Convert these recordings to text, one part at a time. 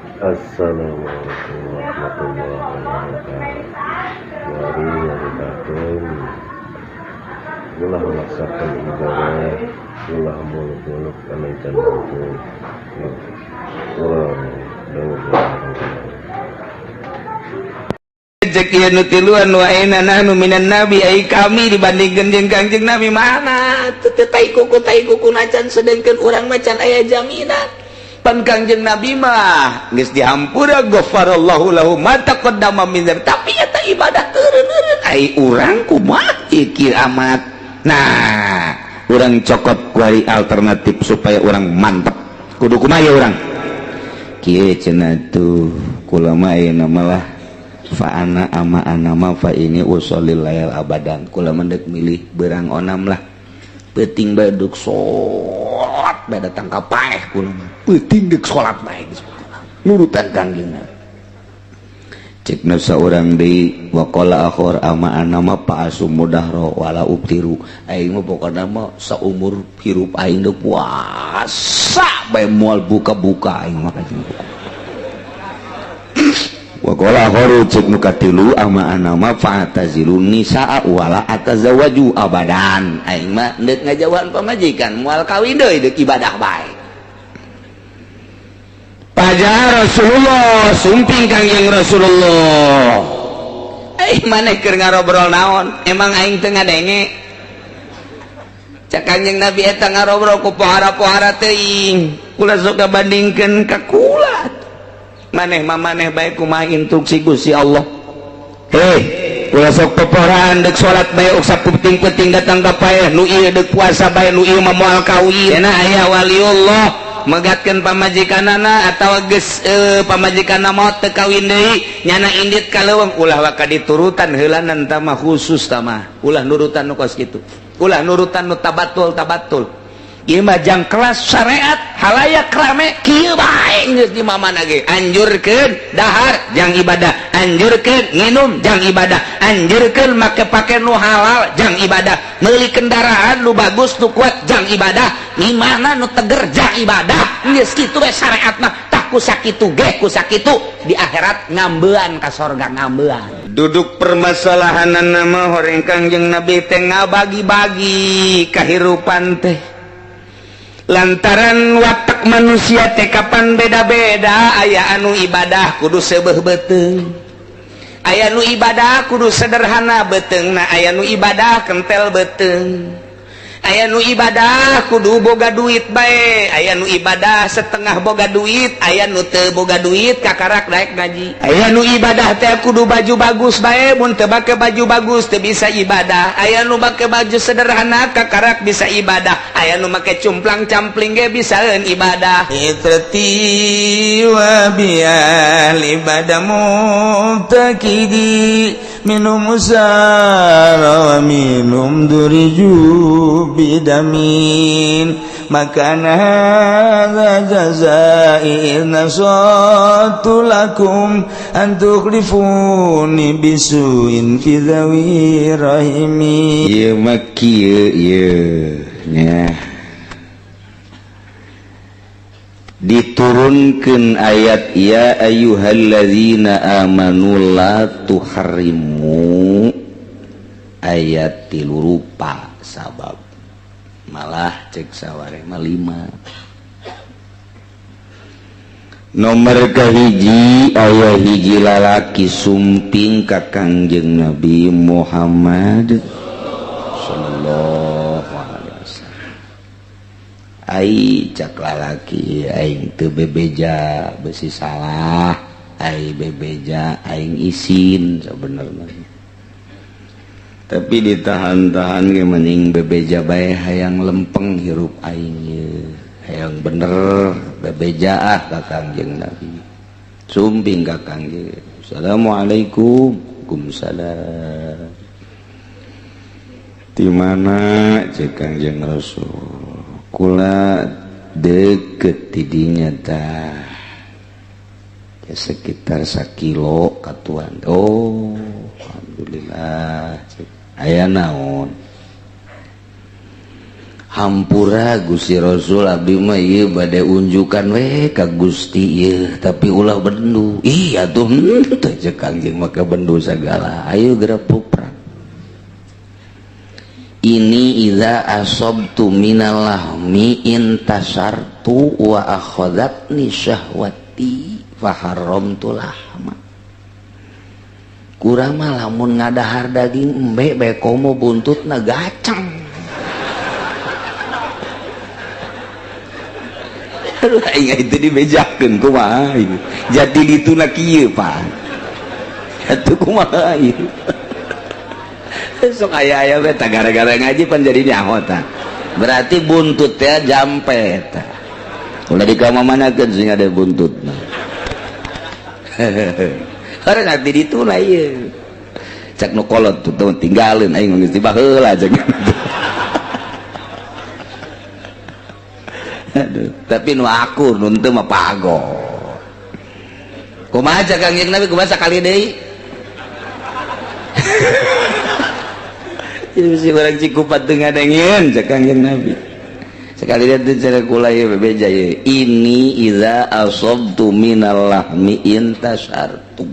Assalamualaikum warahmatullahi wabarakatuh. Mari nyaritakeun ulah memaksakan ibadah, ulah muluk-muluk anu can mampu. Urang dangu. Cek ieu nu tiluan, wa aina nahnu minan nabi, ai kami dibandingkeun jeung Kangjeng Nabi mana teu tai kuku tai kuku nacan, sedengkeun urang mah can aya jaminan. Pan Kangjeng Nabi mah geus dihampura, ghafarallahu lahu ma taqaddama min dzambi, tapi eta ibadah teureun-eureun. Ai urang kumaha kieu amat? Nah, urang cokot kuari alternatif supaya urang mantep. Kudu kumaha ya urang kieu cenah tuh? Kula mah ayeuna malah fa ana ama ana ma fa ini usholil lail abadan. Kula mah deuk milih berang onam lah, peuting bae deuk salat bae, datang ka paeh. Kula mah peuting deuk salat bae geus nurutan Kangjeng Nabi. Cek nu saurang deui, waqala akhor ama ana ma fa asumu dahro wala uftiru, aing mah pokona mah saumur hirup aing deuk puasa bae, moal buka-buka aing mah kanjeng. Waqala akharu, cek nu katilu, ama ana ma fa'tazilun nisaa wala atazawwaju abadan, aing mah deuk ngajauhan pamajikan, moal kawin deui, deuk ibadah bae. Pajar Rasulullah sumping Kangjeng Rasulullah, "Eh, maneh keur ngarobrol naon? Emang aing teu ngadenge?" Cak Kangjeng Nabi, "Eta ngarobrol ku pohara-pohara teuing, kula sok bandingkeun ka kula. Maneh mah maneh bae, kumaha instruksi Gusti Allah? Heh, ulah sok poporan, dek salat bae uksa penting-penting datang ka paeh. Nu ieu dek puasa bae, nu ieu mah moal kawin." Cenah aya waliullah megatkeun pamajikanana atawa geus pamajikanna maot, teu kawin deui, nyana indit ka leuweung. Ulah waka diturutan heulanan tah mah, khusus tah mah. Ulah nurutan nu kos kitu, ulah nurutan nu tabatul tabatul. Ieu mah jang kelas syariat halayak rame kieu bae geus di mana ge. Anjurkeun dahar jang ibadah, anjurkeun nginum jang ibadah, anjurkeun make pake nu halal jang ibadah, meuli kendaraan nu bagus nu kuat jang ibadah, imahna nu teger jang ibadah. Geus kitu we syariat mah. Tah, ku sakitu ge, ku sakitu di akhirat ngambean ka sorga, ngambean. Duduk permasalahan nama horeng Kangjeng Nabi teh ngabagi-bagi kahirupan teh lantaran watak manusia teh kapan beda-beda. Aya anu ibadah kudu seubeuh beuteung, aya nu ibadah kudu sederhana beuteung, nah aya nu ibadah kentel beuteung, aya nu ibadah kudu boga duit bae, aya nu ibadah setengah boga duit, aya nu teu boga duit kakarak naik ngaji, aya nu ibadah teh kudu baju bagus bae, mun teu make baju bagus teu bisa ibadah, aya nu make baju sederhana kakarak bisa ibadah, aya nu make cumplang campling ge bisaeun ibadah. Itrati wa biali bada mubtakidi minum musara wa minum duriju bidamin makana hadza jazai nasatu lakum an tukhlifuni bisuin fi dhawi rahimi. Ieu mah kieu ieu nya diturunkan ayat ya ayyuhalladzina amanu la tuharrimu, ayat tilu rupa sabab, malah cek saware mah lima. Nomor kahiji, aya hiji lalaki sumping ka Kangjeng Nabi Muhammad sallallahu alaihi wasallam. Ai cak lalaki, aing teu bebeja besi salah, ai bebeja aing isin sebenarnya, tapi ditahan-tahan ge mending bebeja bae, hayang lempeng hirup aing ye, hayang bener bebeja ah ka Kangjeng Nabi. Sumping ka Kangjeng, "Assalamualaikum." "Waalaikumsalam." "Di mana?" Cek Kangjeng Rasul. "Kula deket tidinya tah ya, sekitar sakilo katuan." "Oh, alhamdulillah." Cek, "Aya naon?" Hampura Gusti Rasul abdi mah ieu bade unjukan we ka Gusti ieu tapi ulah bendu. Ih atuh henteu ceuk Kangjeng maka bendu sagala. Ayo geura puprak. Ini idza asabtu minal lahmi intasartu wa akhadhatni syahwati fa haramtu lahma. Kurang mah lamun ngadahar daging embe bae komo buntutna gacang. Aduh aing itu dibejakeun kumaha ieu. Jadi dituna kieu Pak. Atuh kumaha ieu. Sok aya-aya we tah gara-gara ngaji pan jadi nyaho tah. Berarti buntut teh jampe tah. Ulah dikamamanakeun sing ada buntutna. Orang ngerti dituna ieu. Cek nu kolot tuh tinggalin aing geus dibaheula cek. Aduh, tapi nu akur nu teu mah pago. Kumaha cek Kangjeng Nabi kumaha sakali deui? Ieu si urang Cikupa teu ngadengieun cek Kangjeng Nabi. Sekali dia teh cara kula ieu bebeja ieu. Ini idza asabtu minal lahmi intasartu.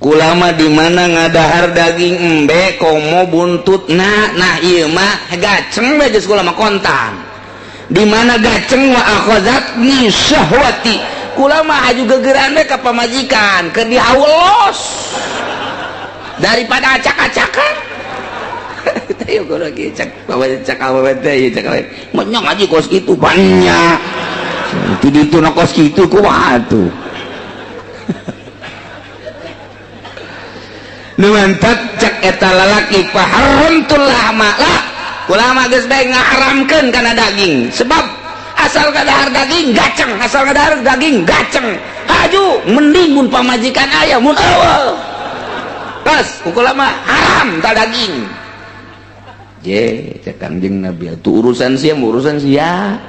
Kulama di mana ngadahar daging embe komo buntut nah nah ieu mah gaceng bae geus kula mah kontan. Di mana gaceng wa akhazatni syahwati. Kula mah aju gegeran we ka pamajikan keur dihaulos. Daripada acak-acakan. Teh kudu ge cak pamajikan cak awewe teh ieu cak awewe. Mah ngaji kos kitu banyak. Itu dituna kos kitu kumaha atuh. Nu mantap cek eta lalaki faharamtul lahma lah. Kula mah geus bae ngaharamkeun kana daging sebab asal kadahar daging gaceng, asal kadahar daging gaceng. Haju mending mun pamajikan aya mun eueuh. Pas kula mah haram ta daging. Je cek Kangjeng Nabi atuh urusan sia urusan sia.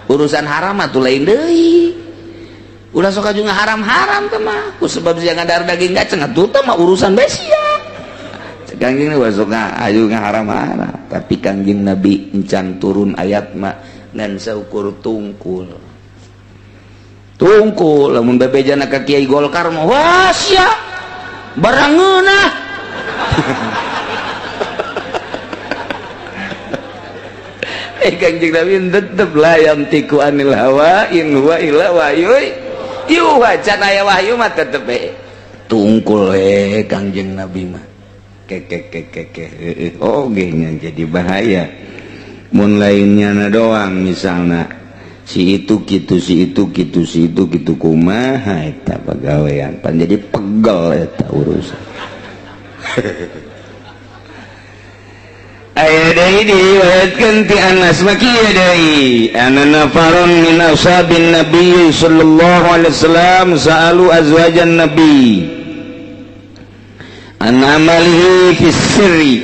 Urusan haram atuh lain deui. Ulah sok aju ngaharam-haram teh mah ku sebab sia ngadahar daging gaceng atuh teh mah urusan bae sia. Kangjeng Nabi sok aju ngaharam-haram tapi Kangjeng Nabi encan turun ayat mah ngan saukur tungkul. Tungkul lamun bebejana ka Kiai Golkar mah wah sia barang ngeunah. Kangjeng Nabi tetep la yantiku anil hawa in huwa illa wahyu yuha. Can aya wahyu mah tetep we tungkul we Kangjeng Nabi mah. Kekekekeke oh genya jadi bahaya mun lainnya na doang misalnya si itu gitu si itu gitu si itu gitu kumaha eta pagawean pan jadi pegel eta urusan. Aya deui diriwayatkeun ti Anas mah kieu deui anna nafarun min ashabin nabi sallallahu alaihi wasallam sa'alu azwajan nabi an amalihi fi sirri.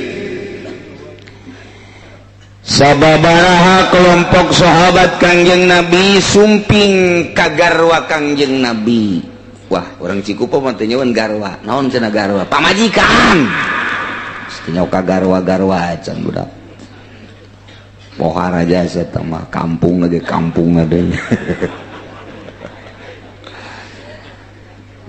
Sababaraha kelompok sahabat Kangjeng Nabi sumping ka garwa Kangjeng Nabi. Wah, orang Cikupa mah teu nyawan garwa. Naon cenah garwa? Pamajikan. Teu nyaho ka garwa-garwa acan budak. Pohara jasa eta mah kampung lagi kampung adanya.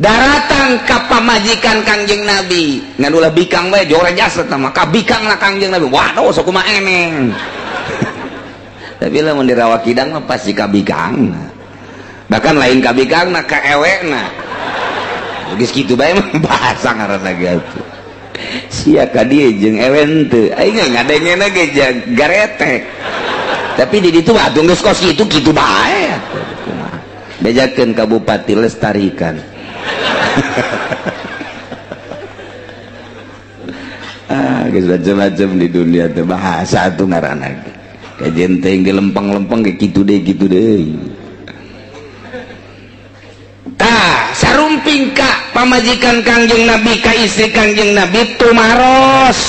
Daratang ka pamajikan Kangjeng Nabi ngan ulah bikang bae jore jasa tah mah ka bikang lah Kangjeng Nabi. Waduh sok kumaha eneng. Tapi lamun di Rawa Kidang mah pasti ka bikang. Bahkan lain ka bikangna ka ewekna. Geus kitu bae mah bahasa ngaranna ge atuh. Sia ka dieu jeung ewe henteu. Aing ngadengena ge garetek. Tapi di ditu mah atuh geus kos kitu kitu bae. Bejakeun ka bupati lestarikan. Ah, geus macam-macam di dunia teh bahasa atuh ngaranna ge. Kajen teh dilempeng-lempeng ge kitu deui kitu deui. Tah, sarumping ka pamajikan Kangjeng Nabi ka istri Kangjeng Nabi tumaros.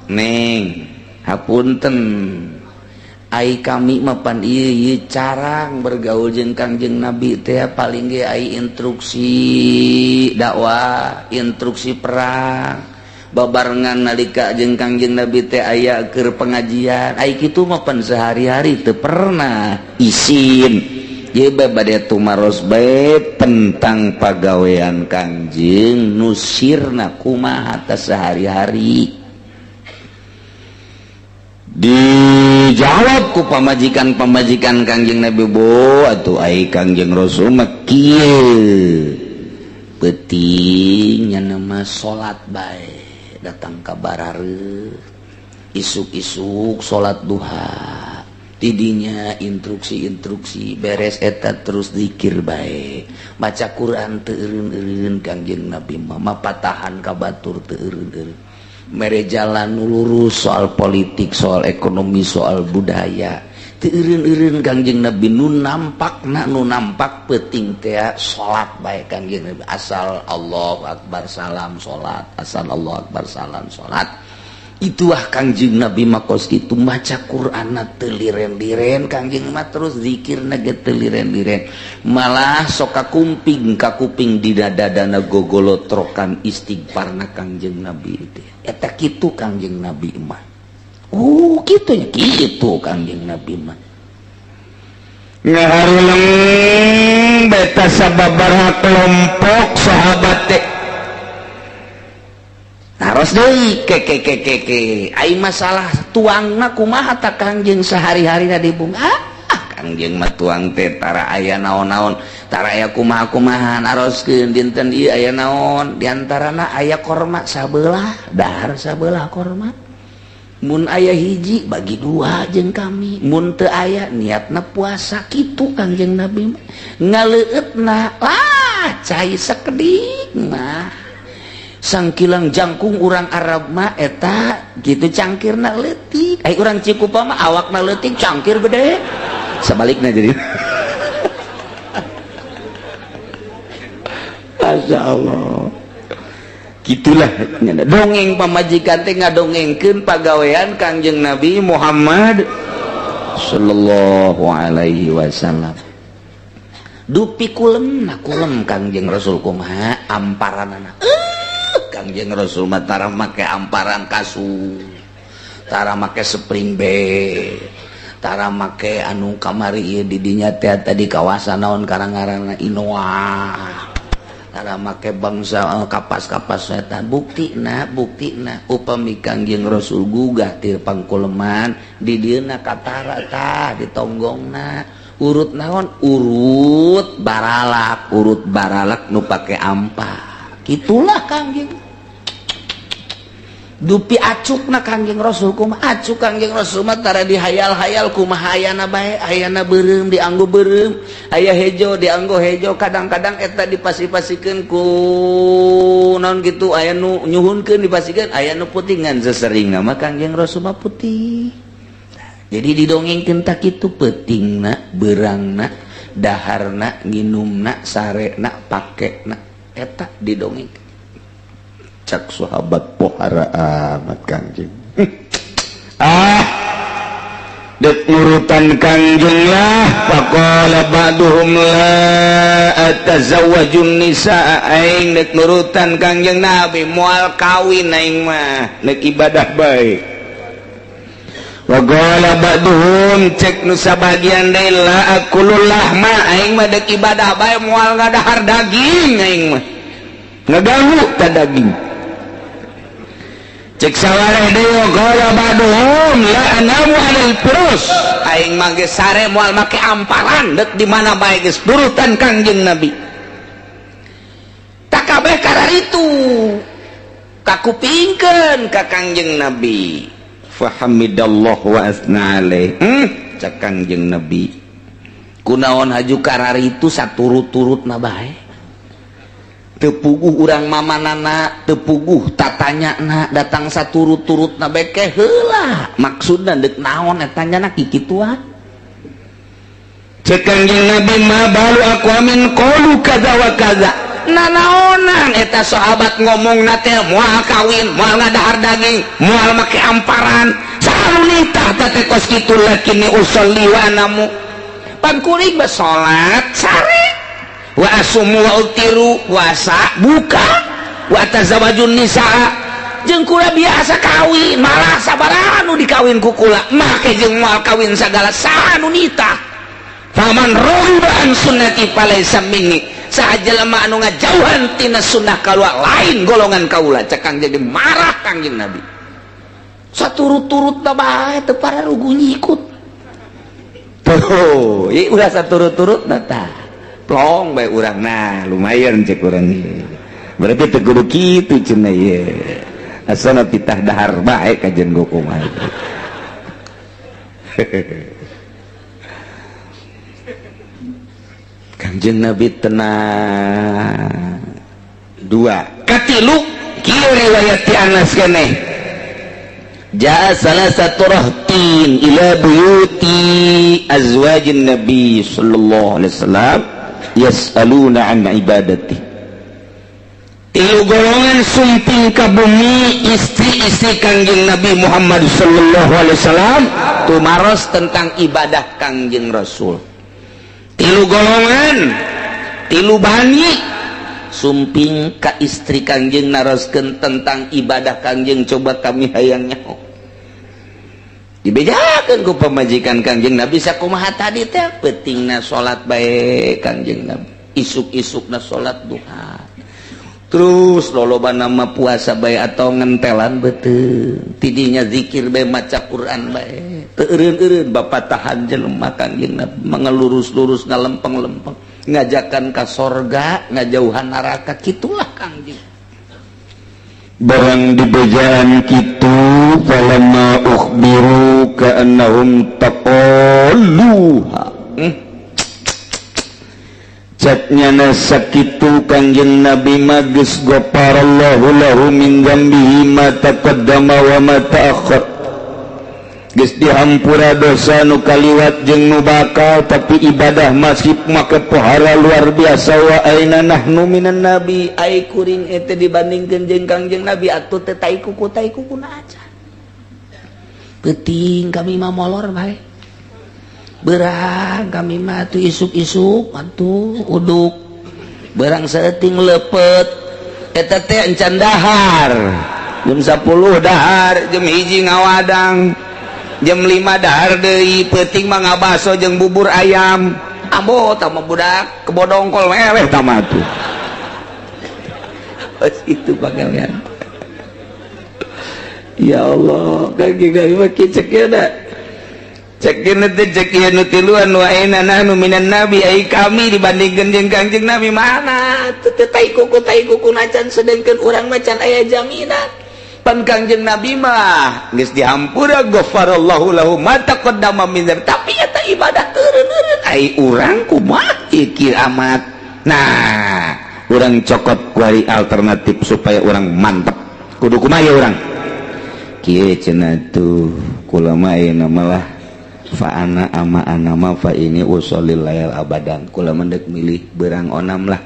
Neng, hapunten. Ai kami mah pan ieu ieu carang bergaul jeung Kangjeng Nabi teh paling ge ai instruksi dakwah, instruksi perang. Babarengan nalika jeung Kangjeng Nabi teh aya keur pengajian, ai kitu mah pan sehari-hari teu pernah isin. Ieu bade tumaros bae tentang pagawean Kangjeng nusirna kumaha teh sehari-hari. Dijawab ku pamajikan-pamajikan Kangjeng Nabi, "Bo atuh ai Kangjeng Rasul mah kieu, peuting nya mah salat bae, datang ka barare isuk-isuk salat duha, tidinya instruksi-instruksi beres eta terus zikir bae, maca Quran teu eureun-eureun. Kangjeng Nabi mah mapatahan ka batur teu eureun-eureun, mere jalan nu lurus soal politik, soal ekonomi, soal budaya teu eureun-eureun. Kangjeng Nabi nu nampakna, nu nampak peuting teh salat bae. Kangjeng Nabi asal Allahu Akbar salam salat, asal Allah Akbar salam salat. Itulah Kangjeng Nabi makos itu. Maca Quran teu liren-liren Kangjeng mah, terus zikirna ge teu liren-liren, malah sok kakumping kakuping di dada-dana gogolotrokan istighfarna Kangjeng Nabi teh. Eta kitu Kangjeng Nabi mah. Oh, kitu nya, kitu Kangjeng Nabi mah. Ngaharuleng beta sababaraha kelompok sahabat teh naros deui, ke ke ke ke ke, ai masalah tuangna kumaha ta Kangjeng sehari-hari di bumi? Ah, Kangjeng mah tuang teh tara aya naon-naon, tara aya kumaha-kumaha. Naroskeun, dinten ieu aya naon? Diantarana aya korma sabelah, dahar sabelah korma. Mun aya hiji bagi dua jeung kami, mun teu aya niatna puasa. Kitu Kangjeng Nabi mah. Ngaleueutna lah cai sakedik mah sangkilang jangkung. Urang Arab mah eta gitu, cangkirna leutik. Ai urang Cikupa mah awakna leutik, cangkir gede, sebaliknya. Jadi Masya Allah, gitulah dongeng pamajikan teh ngadongengkeun pagawean Kangjeng Nabi Muhammad sallallahu alaihi wasallam. Dupi kulem na kulem Kangjeng Rasul kumaha amparanana. Kangjeng Rasul mah tara make amparan kasur, tara make spring bed, tara make anu kamari ieu di dinya teh tadi kawasan naon karang-ngaranna Inoa, tara make bangsa kapas-kapas eta. Buktina, buktina upami Kangjeng Rasul gugah ti pangkuleman di dieuna katara tah ditonggongna urut naon, urut baralak, urut baralak nu pake ampar. Itulah Kangjeng. Dupi acukna Kangjeng Rasul kumaha? Acuk Kangjeng Rasul mah tara dihayal-hayal kumaha, ayana bae. Ayana beureum dianggo beureum, aya hejo dianggo hejo. Kadang-kadang eta dipasi-pasikeun ku naon gitu, aya nu nyuhunkeun dipasikeun, aya nu putih, ngan sesering mah Kangjeng Rasul mah putih. Jadi didongengkeun tak kitu peutingna, beurangna, daharna, nginumna, sarena, pakena, eta didongeng. Cak sahabat, "Pohara amat Kangjeng." Ah, dek nurutan Kangjeng lah. Faqala ba'duhum la atazawwajun nisa, aing dek nurutan Kangjeng Nabi, moal kawin aing mah, dek ibadah bae. Waqala ba'duhum, cek nu sabagian deui, la akulul lahma, aing mah dek ibadah bae, moal ngadahar daging aing mah, ngaganggu ta daging. Cek sawareh deui, qala ba'duhum la anamu 'alal furus, aing mah geus sare moal make amparan, dek di mana bae geus turutan Kangjeng Nabi. Tak kabeh kararitu kakupingkeun ka Kangjeng Nabi. Fahamidallah wa asna alaih. Cak Kangjeng Nabi, kunaon haju kararitu saturut-turutna bae? Teu puguh urang mamanana, teu puguh tatanyana, datang saturut-turutna bae. Ke heula maksudna deuk naon eta nya kikituan? Cek Kangjeng Nabi, ma balu aqwamin qalu kaza wa kaza. Nanaonan eta sahabat ngomong na teh moal kawin, moal ngadahar daging, moal make amparan? Saha nu nitah teh kos kitu? Lakini usolli wa anamu, pan kuring mah salat sare, wa asumu wa utiru, puasa buka, wa tazawwajun nisaa. Jeung kula biasa kawin, malah sabaraha nu dikawin ku kula, make jeung moal kawin sagala, saha nu nitah? Faman raghiba an sunnati falaisa minni. Saha jelema anu ngajauhan tina sunnah kaula, lain golongan kaula, cek Kangjeng. Marah Kangjeng Nabi. Saturut-turut bae teu pararugu nyikut. Tuh, ieu ulah saturut-turut tah. Plong bae urang, nah lumayan cek urang. Berarti teu kudu kitu cenah ieu. Asana pitah dahar bae kajen kumaha. Kangjeng Nabi tenang. Dua. Katilu, kieu riwayat ti Anas keneh. Jaa salah satu rahtin ila buyuti azwajin Nabi sallallahu alaihi wasallam yas'aluna an ibadati. Tilu golongan sumping ka bumi istri-istri Kangjeng Nabi Muhammad sallallahu alaihi wasallam tumaros tentang ibadah Kangjeng Rasul. Tilu golongan, tilu bani sumping ka istri Kangjeng naroskeun tentang ibadah Kangjeng, coba kami hayang nyaho. Dibejakeun ku pamajikan Kangjeng Nabi sakumaha tadi teh, peutingna salat bae Kangjeng Nabi, isuk-isukna salat duha. Terus loloba nama puasa bae atau ngentelan beuteung, tidinya zikir bae, maca Quran bae, teu eureun-eureun bapak tahan jelema Kangjeng Nabi mengelurus-lurus, ngalempeng-lempeng, ngajakan ka sorga, ngajauhan neraka, kitulah Kangjeng. Barang dibejaan kitu, falamma ukhbiru ka'annahum taqalluha. Cek nyana sakitu Kangjeng Nabi mah geus ghafarallahu lahu min dzambihi ma taqaddama wa ma ta'akhkhar, geus dihampura dosa nu kaliwat jeung nu bakal, tapi ibadah masih make pohara luar biasa. Wa aina nahnu minan nabi? Ai kuring eta dibandingkeun jeung Kangjeng Nabi atuh teh tai kuku, tai kuku aja. Peuting kami mah molor bae, berang kami mah tuh isuk-isuk atuh uduk berang saeuting lepet eta teh encan dahar, jam 10 dahar, jam 1 ngawadang, jam 5 dahar deui, peuting mah ngabaso jeung bubur ayam. Ambo tah mah budak kebodongkol eleh tah mah tuh. Pas itu pagawean, ya Allah, kaki kaki mah kicek ya da. Cek teh, cek ieu nu tiluan, wa aina nahnu minan nabi? Ai kami dibandingkeun jeung Kangjeng Nabi mana teu teu tai kuku, tai kuku nacan, sedengkeun urang mah can aya jaminan. Pan Kangjeng Nabi mah geus dihampura, ghafarallahu lahu ma taqaddama min dzambi, tapi eta ibadah teureun-eureun. Ai urang kumaha ieu amat? Nah, urang cokot kuari alternatif supaya urang mantep, kudu kumaha ya urang kieu cenah tuh. Kula mah ayeuna malah fa ana ama ana ma fa ini usholil lail abadan. Kula mendek milih berang onam lah,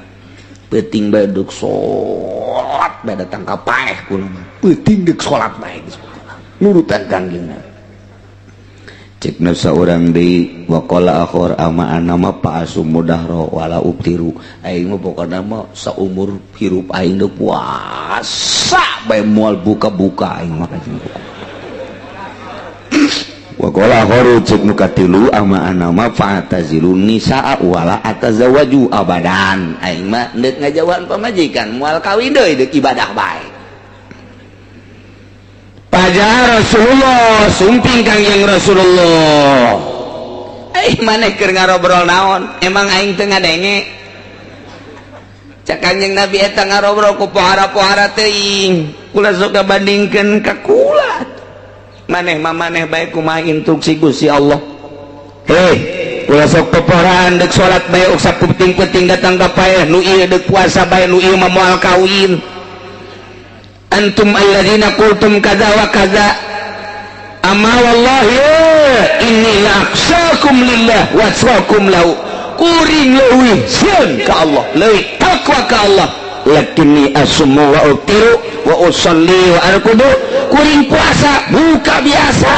peuting bae duk salat bae, datang ka paeh. Kula mah peuting deuk salat bae geus nurutan Kangjeng Nabi. Cek nu saurang deui, waqala akhor ama ana ma fa asumu dahro wala uftiru. Aing mah pokona mah saumur hirup aing deuk puasa bae, moal buka-buka aing mah. Waqala akharu, cek nu katilu, ama ana ma fa atazilun nisaa wala atazawaju abadan. Aing mah deuk ngajauhan pamajikan, moal kawin deui, deuk ibadah bae. Pajar Rasulullah, sumping Kangjeng Rasulullah. Eh, maneh keur ngarobrol naon? Emang aing teu ngadenge? Cak Kangjeng Nabi eta ngarobrol ku pohara-pohara teuing. Kula sok bandingkeun ka kula. Maneh mah maneh bae, kumaha instruksi Gusti Allah? Heh, ulah sok poporan, dek salat bae uksa penting-penting datang ka paeh, nu ieu dek puasa bae, nu ieu mah moal kawin. Antum alladzina qultum kaza wa kaza, amma wallahi inni la akhsyakum lillah wa atqakum lahu. Kuring leuwih sieun ka Allah, leuwih takwa ka Allah, lakinni asumu wa uftiru wa usalli wa arkudu. Kuring puasa buka biasa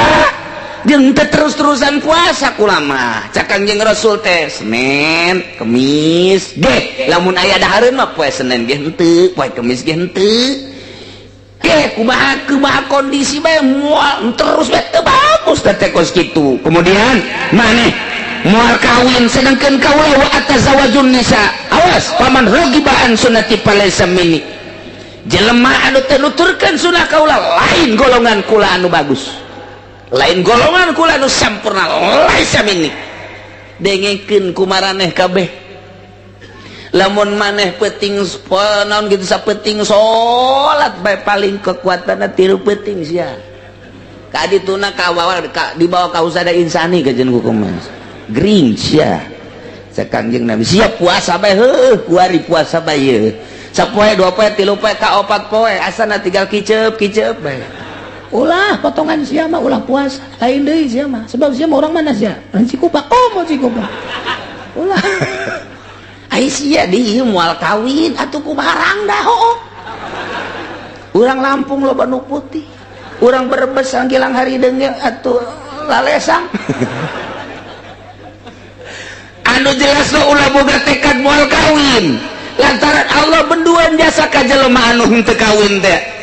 jeung teu terus-terusan puasa kula mah. Cak Kangjeng Rasul teh Senin Kemis ge, lamun aya dahareun mah poe Senin ge henteu, poe Kemis ge henteu. Ke kumaha kumaha kondisi bae moal terus bae, teu bagus teh kos kitu. Kemudian maneh moal kawin, sedangkan kaula wa atazawajun nisa. Awas, faman raghiba an sunnati falaisa minni. Jelema anu teu nuturkeun sunah kaula lain golongan kula anu bagus, lain golongan kula anu sampurna, laisa minni. Dengekeun ku maraneh kabeh, lamun maneh peting naon gitu, sapeting salat bae paling kekuatanna 3 peuting sia ka dituna ka bawa ka dibawa ka husada insani kajen hukum gering sia. Cek Kangjeng Nabi, siap puasa bae, heuh, kuari puasa bae ye sapoe, 2 poe, 3 poe, ka 4 poe, asana tinggal kicep kicep bae. Ulah potongan sia mah, ulah puasa lain deui sia mah, sebab sia mah orang mana sia? Orang Cikupa. Oh, mau Cikupa ulah. Ai sia di moal kawin atuh kumaha rangda? Hoo, urang Lampung loba nu putih, urang Brebes sanggilang hari deunggeung atuh lalesang. Anu jelas lo, ulah boga tekad moal kawin, lantaran Allah benduan jasa ka jelema anu henteu kawin teh.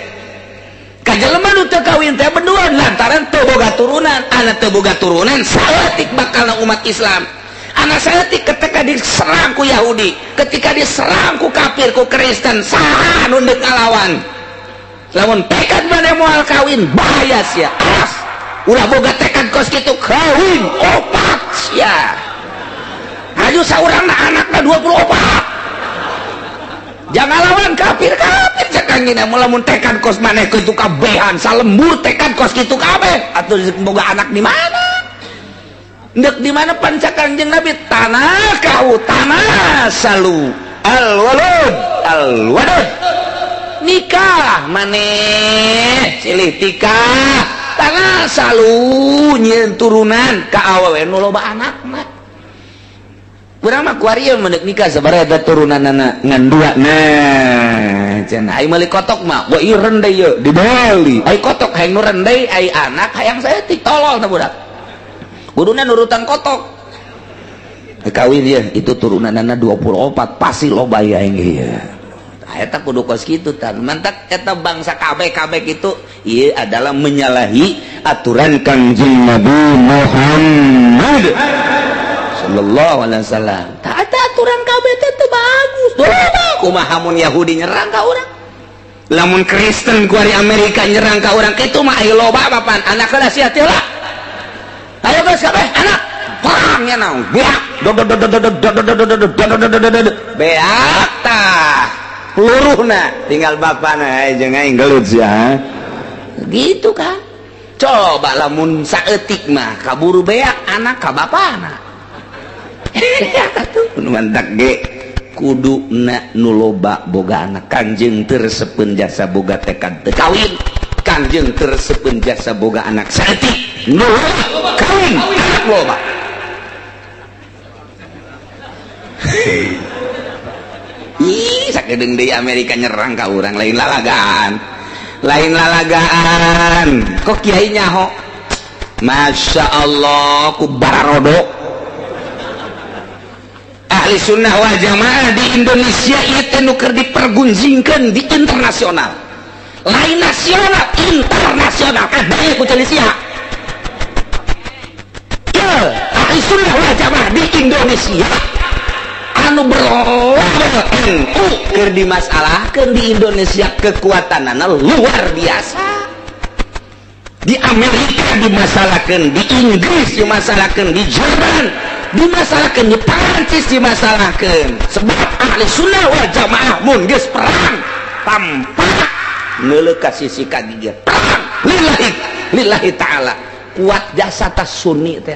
Ka jelema nu teu kawin teh benduan, lantaran teu boga turunan. Anak teu boga turunan saeutik bakal umat Islam. Anak saeutik ketika diserang ku Yahudi, ketika diserang ku kafir, ku Kristen, saha nu deuk ngalawan? Lamun tekad maneh moal kawin, bahaya sia. Awas, ulah boga tekad kos kitu. Kawin opat sia, aju saurangna anakna 24, jangan lawan kafir kafir. Cek Kangjeng, lamun tekad kos maneh kitu kabehan salembur, tekad kos kitu kabeh atuh boga anak di mana? Ndek di mana? Pan cek Kangjeng Nabi, tanakahu tanasalu al walud al wadud. Nikah maneh silih tikah, tanasalu, nyieun turunan ka awewe nu loba anakna. Urang mah kuari ieu mendek nikah sabaraha eta turunanana? Ngan dua. Nah, cenah ai meuli kotok mah, wah, ieu rendai, ieu dibeli. Ai kotok hayang nu rendai, ai anak hayang saeutik. Tolol tah budak, kuduna nurutan kotok. Kawin ya itu turunanana 24, pasti loba ya aing ieu. Eta kudu kos kitu tan. Mantak eta bangsa KB KB gitu ieu adalah menyalahi aturan Kangjeng Nabi Muhammad sallallahu alaihi wasallam. Tak ada aturan KB teh teu bagus. Kumaha mun Yahudi nyerang ka urang? Lamun Kristen kuari Amerika nyerang ka urang kitu mah, ayo loba papan anak heula sia teh lah. Ayo geus kabeh anak perangnya naon, beak beak tah peluruhna, tinggal bapana jeung aing gelut sia gitu kan. Coba lamun saeutik mah kaburu beak anak ka bapana. Mantak ge kudu na nu loba boga anak. Kanjeng teu resepeun jasa boga tekad teu kawin, Kanjeng teu resepeun jasa boga anak saeutik. Nu kawin anak loba. Ih, sakedeung deui Amerika nyerang ka urang, lain lalagaan, lain lalagaan. Kok kiai nyaho? Masya Allah, ku bararodo ahli sunnah wal jamaah di Indonesia itu nu keur dipergunjingkeun di internasional, lain nasional, internasional. Kabeh ku sia ya ahli sunnah wal jamaah di Indonesia anu berlabel NU keur dimasalahkeun di Indonesia, kekuatanana luar biasa. Di Amerika dimasalahkan, di Inggris dimasalahkan, di Jerman dimasalahkan, di Perancis dimasalahkan, sebab ahli sunnah wal jamaah mun geus perang tanpa neuleuh ka sisi ka gigir, perang lillahi lillahi ta'ala. Kuat jasa tas sunni teh.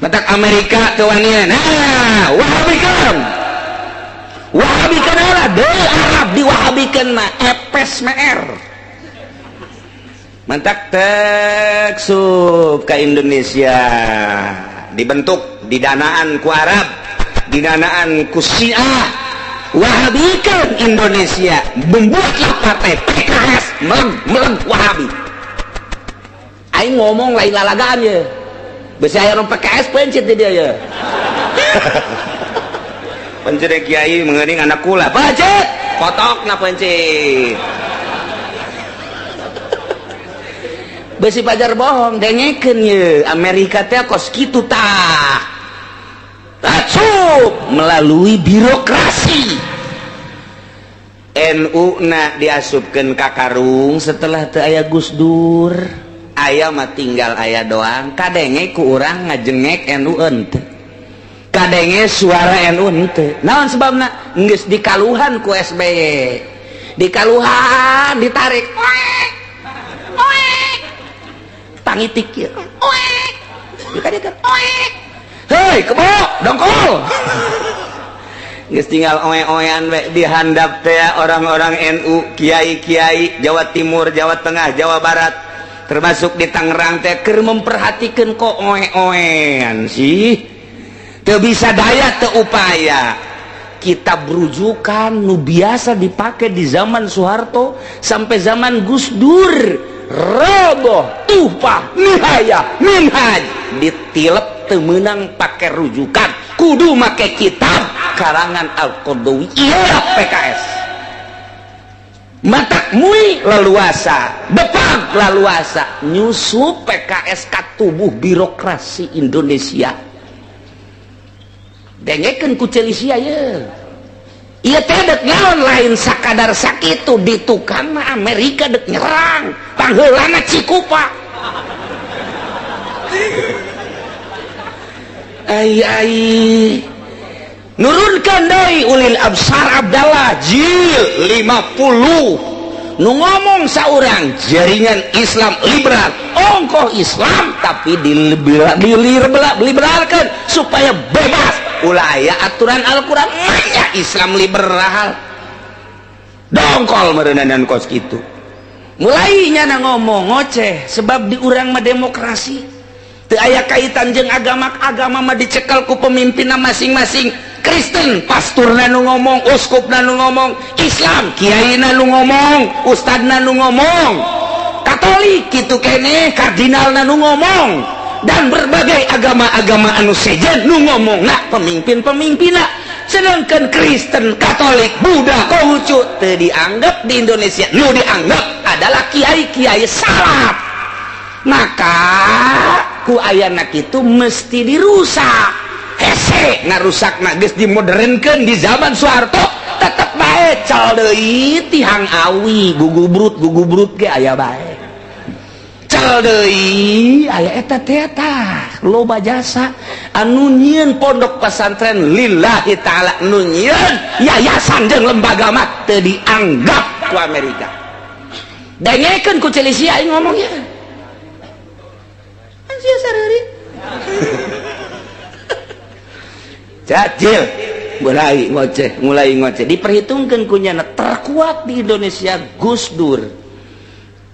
Matak Amerika kewanian, nah, wahabikan wahabikan lah deui Arab diwahabikan mah epes mer. Mantak tek sub ke Indonesia dibentuk, didanaan ku Arab, didanaan ku Syiah, wahabikan Indonesia, membuatlah partai PKS meleng meleng Wahabi. Aing ngomong lain lalagaan ya, bisa aya PKS pencet di dia ya, pencet. Kiai mengening anak kula, pencet kotok na pencet. Besi pajar bohong dengekeun ye Amerika teh kos kitu tah. Asup melalui birokrasi. NU na diasupkeun ka karung setelah teu aya Gus Dur. Aya mah tinggal aya doang kadenge ku urang ngajengek NU henteu. Kadenge suara NU henteu. Naon sebabna? Geus dikaluhan ku SBY. Dikaluhan ditarik. Oek. Oek. Tangitik ieu. Oek. Dikadekeun. Oek. Hei, kebo, dongkol. Geus tinggal oe-oean we dihandap teh orang-orang NU, kiai-kiai Jawa Timur, Jawa Tengah, Jawa Barat, termasuk di Tangerang teh keur memperhatikan kok oe-oean sih. Teu bisa daya teu upaya. Kitab rujukan nu biasa dipakai di zaman Soeharto sampai zaman Gus Dur, Roboh, Tuhfah, Nihayah, Minhaj, ditilep teu meunang pake rujukan, kudu make kitab karangan Al-Qaradawi. Iya PKS matak MUI leluasa, Depag leluasa nyusup PKS ka tubuh birokrasi Indonesia. Dengekeun ku ceuli sia ye. Ieu teh dek naon lain sakadar sakitu di tukang mah Amerika dek nyerang pangheulana Cikupa. Ai ai nurunkan deui ulil absar Abdallah jil 50 nu ngomong saurang jaringan Islam liberal ongkoh Islam tapi diliberalkan supaya bebas ulah aya aturan Al-Qur'an manya Islam liberal dongkol meureunan kos kitu mulai nyana ngomong ngoceh sebab di urang mah demokrasi teu aya kaitan jeung agama, agama mah dicekel ku pemimpinna masing-masing. Kristen pasturna nu ngomong, uskupna nu ngomong, Islam kiaina nu ngomong, ustadna nu ngomong, Katolik kitu keneh kardinalna nu ngomong, dan berbagai agama-agama anu sejen nu ngomong nah pemimpin-pemimpinna. Sedangkan Kristen, Katolik, Buddha, Konghucu teu dianggap di Indonesia, nu dianggap adalah kiai-kiai salaf. Maka ku ayana kitu mesti dirusak. Hese ngarusak na geus dimodernkeun di zaman Soeharto tetep bae cal deui tihang awi gugubrut ge aya bae. Cal deui aya eta teh tah loba jasa anu nyieun pondok pesantren lillahi taala nu nyieun yayasan jeung lembaga mah teu dianggap ku Amerika. Dengekeun ku ceuli sia aing ngomongnya. Sia sareureun. Cacil mulai ngoceh diperhitungkan kunyana terkuat di Indonesia Gus Dur.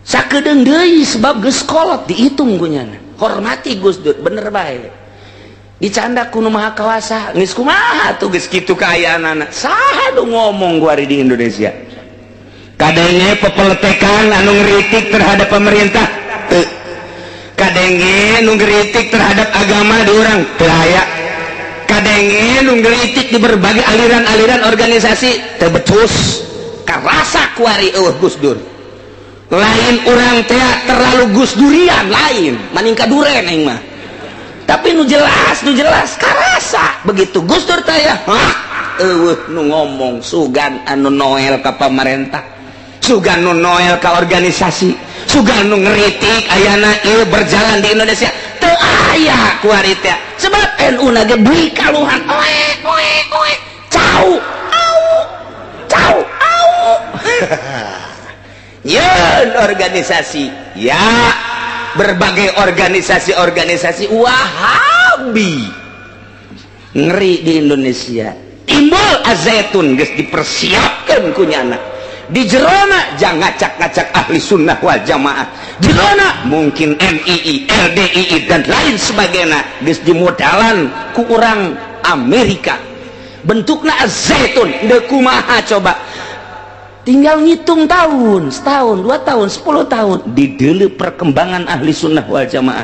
Sakedeung deui sebab geus kolot dihitung kunyana. Hormati Gus Dur bener bae. Dicanda ku nu Maha Kawasa geus kumaha tuh geus kitu kaayaanana. Saha nu ngomong kuari di Indonesia? Kadenge pepeletekan anu ngeritik terhadap pemerintah teu. Kadenge nu ngeritik terhadap agama di urang teu aya. Kadenge nu ngeritik di berbagai aliran-aliran organisasi teu becus. Karasa kuari eueuh Gus Dur. Lain urang teh terlalu Gus Durian lain, maningka duren aing mah. Tapi nu jelas karasa begitu Gus Dur teh ya, hah eueuh nu ngomong sugan anu noel ka pamarentah, sugan nu noel ka organisasi, sugan nu ngeritik ayana ieu berjalan di Indonesia teu aya kuari teh. Sebab NU na ge beli kaluhan oe oe oe cau au cau au. Yeun organisasi ya berbagai organisasi-organisasi Wahabi ngeri di Indonesia. Timbul Azaitun geus dipersiapkan ku nyana. Di jerona jangan ngacak-ngacak ahli sunnah wal jamaah. Jerona mungkin NII, LDII dan lain sebagainya geus dimodalan ku urang Amerika. Bentukna Azaitun deuk kumaha coba. Tinggal ngitung tahun, setahun, 2 tahun, 10 tahun dideuleu perkembangan ahli sunnah wal jamaah.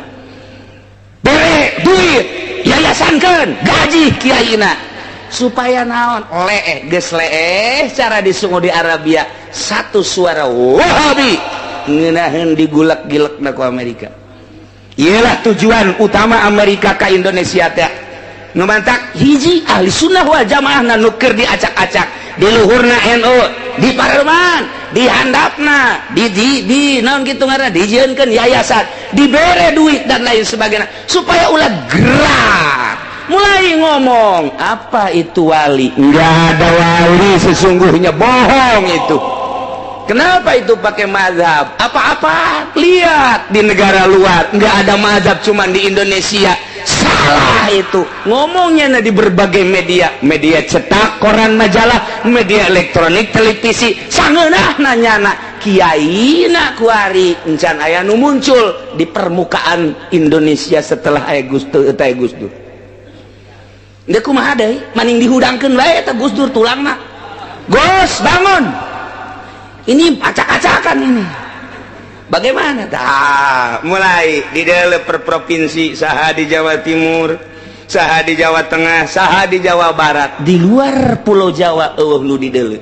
Bere duit, yayasankeun, gaji kiaina supaya naon leeh geus leeh cara di Saudi Arabia satu suara Wahabi Ngeunaheun digulak-gilekna ku Amerika. Iyalah tujuan utama Amerika ka Indonesia teh. Nu mantak hiji ahli sunnah wal jamaah na nu keur diacak-acak di luhurna NU, di parlemen, di handapna, di naon kitu ngaranna, dijieunkeun yayasan, dibere duit dan lain sebagainya supaya ulah gerak. Mulai ngomong apa itu wali? Enggak ada wali sesungguhnya, bohong itu. Kenapa itu pakai mazhab? Apa-apa lihat di negara luar nggak ada mazhab, cuman di Indonesia. Salah itu. Ngomongnya nah di berbagai media, media cetak, koran, majalah, media elektronik, televisi, sangeunah nanyana kiai na kuari encan aya nu muncul di permukaan Indonesia setelah aya Gus Dur eta Gus Dur. Deuk kumaha deui? Maning dihudangkeun bae eta Gus Dur tulangna. Gus, bangun. Ini acak-acakan ini. Bagaimana? Tah, mulai di dalam per provinsi, saha di Jawa Timur, saha di Jawa Tengah, saha di Jawa Barat, di luar Pulau Jawa euweuh nu di deuleu.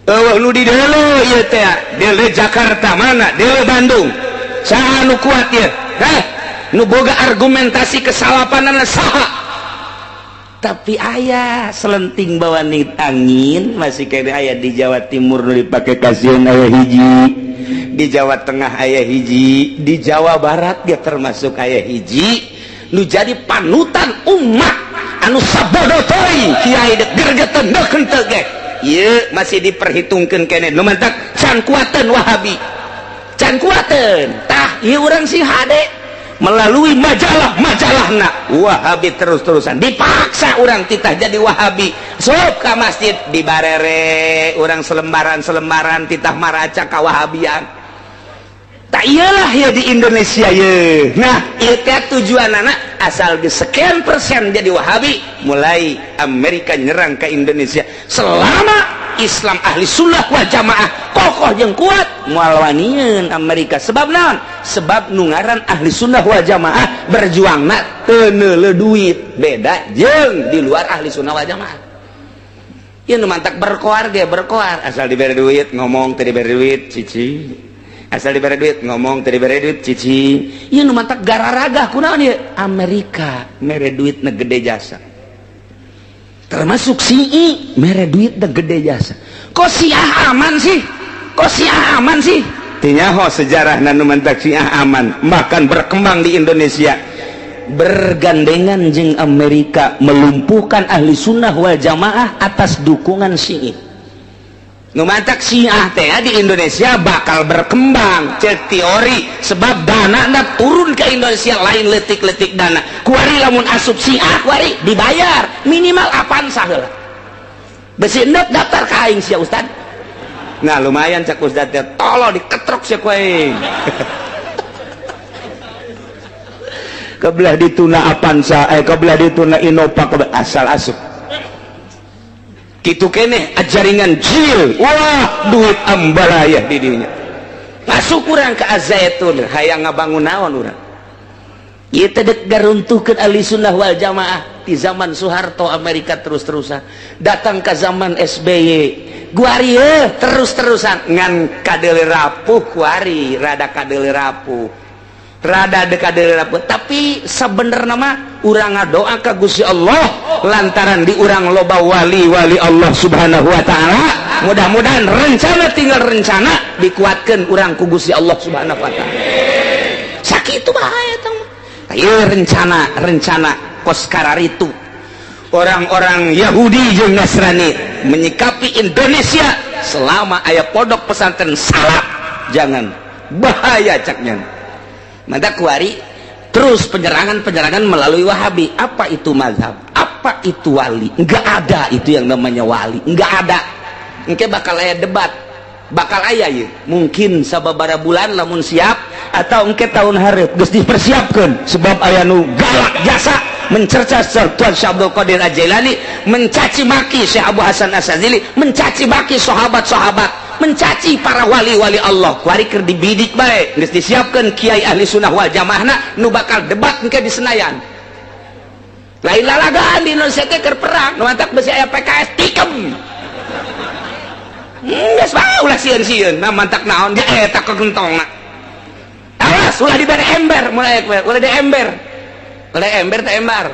Euweuh nu di deuleu ieu teh, deuleu Jakarta mana? Deuleu Bandung. Saha nu kuat ieu? Hah? Nu boga argumentasi kesalapanana saha? Tapi aya selenting bawa angin masih kene aya di Jawa Timur nu dipake kasihan aya hiji, di Jawa Tengah aya hiji, di Jawa Barat dia termasuk aya hiji nu jadi panutan umat anu sabodo teuing kiai dek gergeteun deuk henteu ge ieu masih diperhitungkeun kene. Nu mantak can kuateun Wahabi, can kuateun. Tah, ieu urang sih hade melalui majalah-majalahna Wahabi terus-terusan dipaksa orang titah jadi Wahabi. Sok ka masjid dibarere orang selembaran-selembaran titah maraca ka Wahabian. Tak iyalah ya di Indonesia ye. Nah, ieu teh tujuanana asal geus sekian persen jadi Wahabi, mulai Amerika nyerang ke Indonesia. Selama Islam ahli sunnah wal jamaah kokoh jeung kuat, moal wanieun Amerika. Sebab naon? Sebab nu ngaran ahli sunnah wal jamaah berjuangna teu neuleuh duit, beda jeung di luar ahli sunnah wal jamaah. Ieu nu mantak berkoar ge berkoar asal dibere duit ngomong, teu dibere duit cici, asal dibere duit ngomong, teu dibere duit cici. Ieu nu mantak gararagah kunaon ieu? Amerika mere duit na gede jasa, termasuk Syi'i mere duit na gede jasa. Kok Syiah aman sih? Kok Syiah aman sih? Tinyaho sejarah nu mantak Syiah aman bahkan berkembang di Indonesia, bergandengan jeung Amerika melumpuhkan ahli sunnah wal jamaah atas dukungan Syi'i. Nu mantak Syiah teh di Indonesia bakal berkembang cek teori, sebab dana na turun ke Indonesia lain letik-letik dana. Kuari lamun asup Syiah kuari dibayar minimal Avanza heula, besi endep daftar ka aing sia ustad. Nah, lumayan cek ustad teh, tolong diketrok sia ku aing. Kebelah dituna Avanza, kebelah dituna Innova, kebelah asal asup gitu kene jaringan jil. Wah, duit ambalayah di dinya masuk kurang ke Azaitun hayang ngabangun naon urang ieu teh dek garuntuhkeun ahli sunnah wal jamaah. Di zaman Soeharto Amerika terus-terusan datang ke zaman SBY guari terus-terusan ngan kadeule rapuh kuari, rada kadeule rapuh, rada kadeule rapuh. Tapi sebenarnya mah urang ngadoa ka Gusti Allah lantaran di urang loba wali-wali Allah Subhanahu wa taala, mudah-mudahan rencana tinggal rencana dikuatkan urang ku Gusti Allah Subhanahu wa taala. Sakitu bae eta mah. Ieu rencana-rencana kos kararitu orang-orang Yahudi jeung Nasrani menyikapi Indonesia selama aya pondok pesantren salaf jangan bahaya caknya. Maka kuari terus penyerangan-penyerangan melalui Wahabi. Apa itu mazhab? Apa itu wali? Enggak ada itu yang namanya wali, enggak ada. Engke bakal aya debat, bakal aya ya mungkin sababara bulan lamun siap atau engke tahun hareup geus dipersiapkeun, sebab aya nu galak jasa mencerca Tuan Syekh Abdul Qadir Al-Jailani, mencaci maki Syekh Abu Hasan Asy-Syadzili, mencaci maki sahabat-sahabat, mencaci para wali-wali Allah. Kuari keur dibidik bae, geus disiapkeun kiai ahli sunnah wal jamaahna nu bakal debat engke di Senayan. Lain lalagaan di Indonesia teh keur perang, nu mantak besi aya PKS tikem. Geus bae ulah sieun-sieun. Nah mantak naon dia eta kegentongna. Awas ulah dibere ember mulai ulah di ember. Ulah ember teh embar.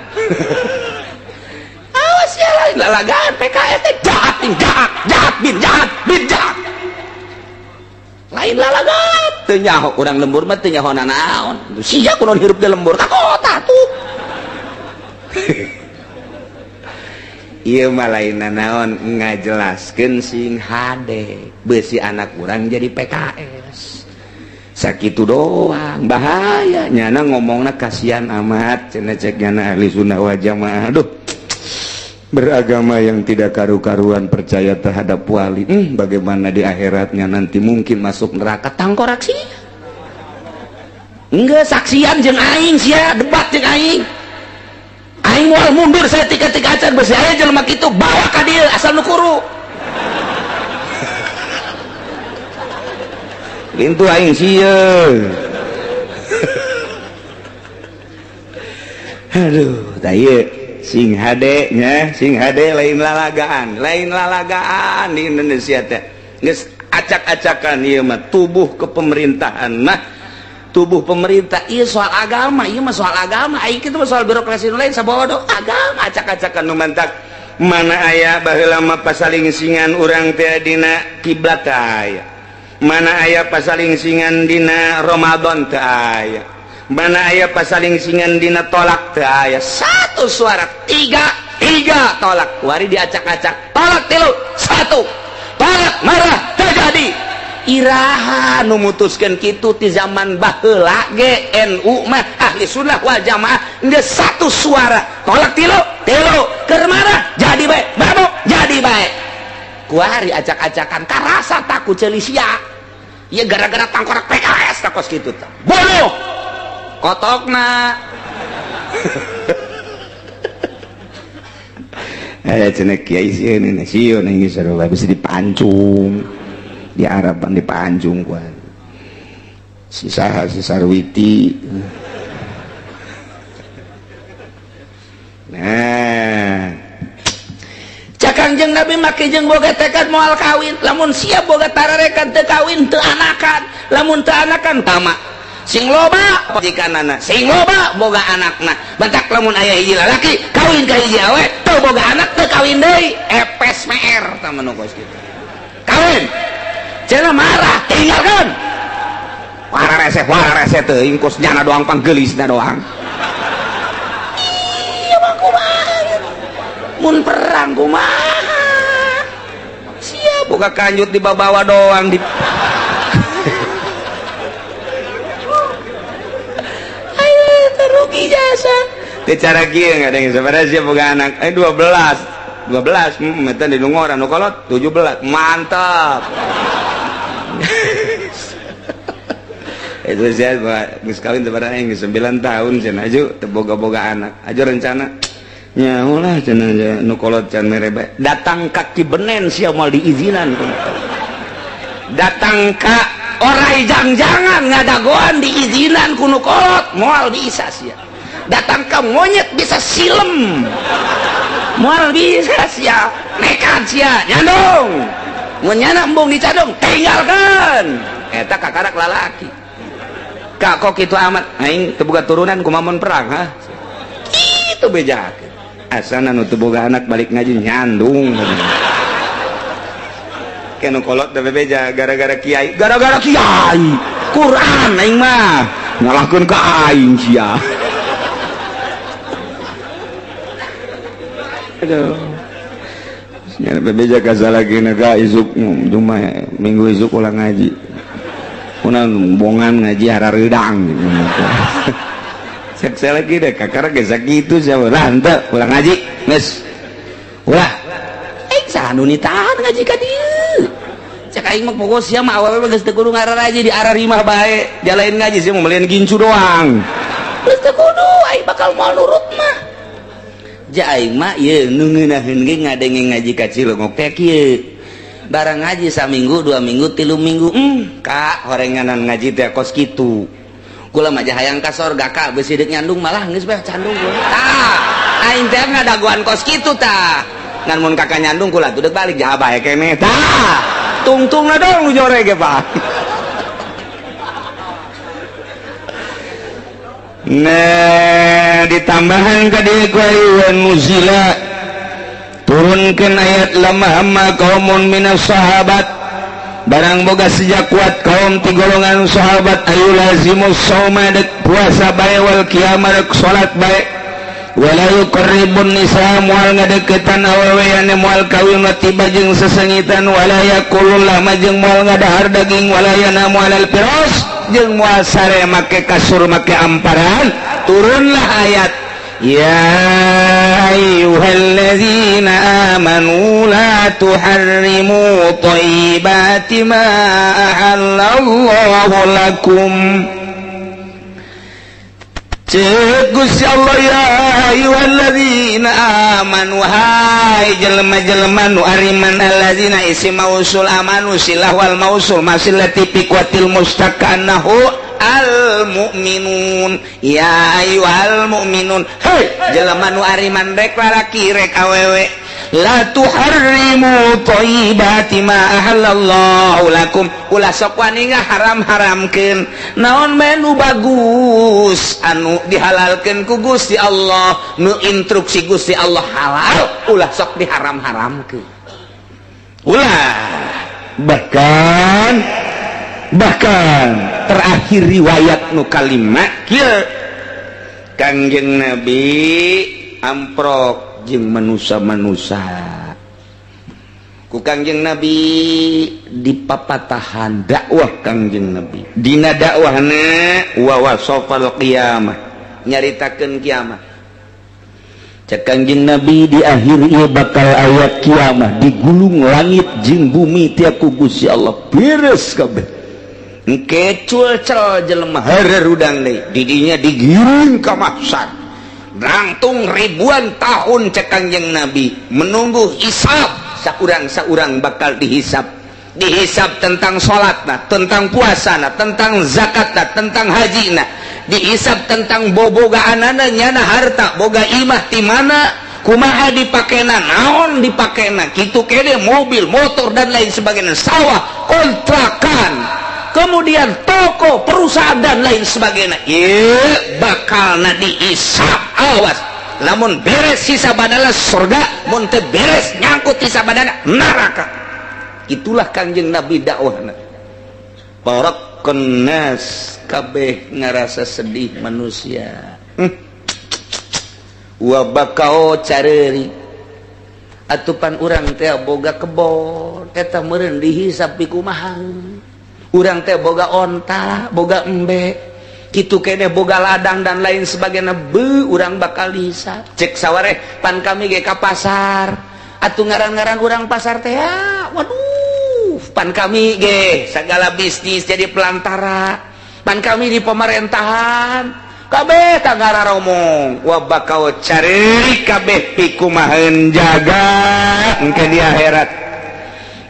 Awas ya lain lalagaan PKS teh jahat bin jahat, jahat bin jahat, bin jahat. Lain lalagaan teu nyaho urang lembur mah teu nyaho nanaon. Sia kunaon hirup di lembur ka kota tuh. Ieu mah lain nanaon ngajelaskeun sing hade beusi anak urang jadi PKS. Sakitu doang bahaya nyana ngomongna kasihan amat cenah cek nyana ahli sunnah wal jamaah. Aduh, beragama yang tidak karu-karuan percaya terhadap wali, bagaimana di akhiratnya nanti mungkin masuk neraka. Tangkorak sih enggak saksian jeung aing sia debat jeung aing. Aing moal mundur saya tika-tika acan besi aya jelema kitu bawa ka dieu asal nu kuru. Lintu aing sieun. Aduh, tah ieu sing hade nya, sing hade lain lalagaan di Indonesia teh. Geus acak-acakan ieu mah tubuh kepemerintahan mah tubuh pemerintah ieu soal agama, ieu mah soal agama, aing kitu mah soal birokrasi nu lain sabodo agama acak-acakan nu mantak mana aya baheula mah pasalingsingan urang teh dina kiblat teh aya. Mana aya pasalingsingan dina Ramadan teh aya. Mana aya pasalingsingan dina tolak teh aya. Satu suara 3 tolak. Wari diacak-acak. Tolak 3 1. Tolak marah terjadi. Iraha nu mutuskeun kitu ti zaman baheula ge NU mah ahli sunnah wal jamaah geus satu suara. Tolak 3 3 keur marah jadi bae, mabok jadi bae. Kuari acak-acakan karasa takut ceuli sia. Ieu gara-gara tangkorak PKS takos kitu tah. Bodoh. Kotokna. Eh cenah kiai sieun sieun geus sarua bisa dipancung. Di Araban dipancung kuan. Si saha si Sarwiti. Nah, cak Kangjeng Nabi make jeung boga tekad moal kawin, lamun siap boga tararekan teu kawin teu anakan, lamun teu anakan tama. Sing loba pajikanana, sing loba boga anakna. Bentak lamun aya hiji lalaki kawin ka hiji awe, teu boga anak teu kawin deui, epes meer tah mah nu kos kitu. Kawin. Cenah marah, tinggalkeun. Wara rese teuing kos nyana doang panggeulisna doang. Iya mah kumaha. Mun perang kumaha. Sia boga kanjut dibawa doang di ayo terugi jasa. Teu cara kieu ngadeng sabaraha sia boga anak? 12. 12 eta di Lungoran nu kolot 17. Mantap. Itu saya geus kawin sabaraha geus 9 tahun cenah aju teu boga-boga anak. Aju rencana nyaho lah cenah nu kolot can mere bae. Datang ka Cibenen sia moal diizinan. Datang ka orai jang-jangan ngadagoan diizinan ku nu kolot moal bisa sia. Datang ka monyet bisa silem. Moal bisa sia. Nekat sia nyandung. Mun nyana embung dicadung tinggalkan. Eta kakarak lalaki. Kak kok kitu amat aing teu boga turunan kumaha mun perang ha. Kitu bejakeun. Asana nu teu boga anak balik ngaji nyandung. Kenu kolot teh bebeja gara-gara kiai, gara-gara kiai. Quran aing mah ngalahkeun ka aing sia. Aduh. Nya bebeja kasalagi naga isuk cuma minggu isuk ulang ngaji. Kuna bongan ngaji harareudang. Cek saya lagi deh kakara geus sakitu sia ulah henteu ulah ngaji geus. Ulah. Saha nu nitahan ngaji ka dieu. Cek aing mah pokok sia mah awewe geus teu kudu ngararaji di ararimah bae. Dia lain ngaji sia mah melian gincu doang. Geus teu kudu aing bakal moal nurut mah. Ja aing mah ieu nu ngeunaheun ge ngadenge ngaji ka Cilongok teh kieu. Barang ngaji saminggu, 2 minggu, 3 minggu, kak horenganan ngaji teh kos kitu. Kula mah hayang ka sorga kak beusi deuk nyandung malah geus bae candung kula. Tah, aing teh ngadagoan kos kitu tah. Ngan mun kakak nyandung kula tuh deuk balik jaha bae keneh tah. Tungtungna dong nu jore ge Pak. Nah ditambahan ka dieu ku nuzila turunkeun ayat lamma hamma qaumun minas sahabat barang boga sejak kuat kaum ti golongan sahabat ayu lazimus sauma dek puasa bae wal qiyamah dek salat bae wala yuqribun nisa moal ngadeukeutan awewe anu moal kawin tiba jeung sesengitan wala yakulul lama jeung moal ngadahar daging wala yanamu alal firas jeung moal sare make kasur make amparan. Turunlah ayat ya ayyuhallazina amanu la tuharrimu thayyibati ma ahallallahu lakum. Cek Gusti Allah ya ayyuhallazina amanu hai jelema-jelema nu ariman allazina isim mausul amanu silah wal mausul masilati fi quwatil mustaqanahu al mu'minun ya ayyuhal mu'minun hei jelema nu ariman rek lalaki rek awewe la tuharrimu thayyibati ma ahallallahu lakum ulah sok wani ngaharam-haramkeun naon bae nu bagus anu dihalalkeun ku Gusti Allah nu instruksi Gusti Allah halal ulah sok diharam-haramkeun ulah. Bahkan terakhir riwayat nu kalima kieu Kangjeng Nabi amprok jeung manusia-manusia ku Kangjeng Nabi dipapatahan dakwah Kangjeng Nabi dina dakwahna wa wasafal qiyamah nyaritakeun kiamat. Cek Kangjeng Nabi di akhir ieu bakal ayat kiamat digulung langit jeung bumi teh ku Gusti Allah beres kabeh engke cul-cel jelema harerudang deui didinya digiring ka mahsyar rangtung ribuan tahun cek Kangjeng Nabi menunggu hisab saurang-saurang bakal dihisab dihisab tentang salatna, tentang puasana, tentang zakatna, tentang hajina, dihisab tentang bobogaanana nyana harta boga imah ti mana kumaha dipakena naon dipakena kitu kene mobil motor dan lain sebagainya sawah kontrakan kemudian toko perusahaan dan lain sebagainya ieu bakalna dihisab. Awas lamun beres sisa badala surga mun teu beres nyangkut sisa badana neraka. Itulah Kangjeng Nabi dakwahna. Barakun nas kabeh ngarasa sedih manusia. Wa bakao careuri atupan urang teh boga kebon eta meureun dihisab pikumaha urang teh boga onta boga embe kitu kene boga ladang dan lain sebagainya be urang bakal dihisab. Cek sawareh pan kami ge ka pasar atuh ngaran-ngaran urang pasar teh waduh pan kami ge segala bisnis jadi pelantara pan kami di pemerintahan kabeh tagara romong wa bakal cari kabeh pikumaheun jaga engke di akhirat.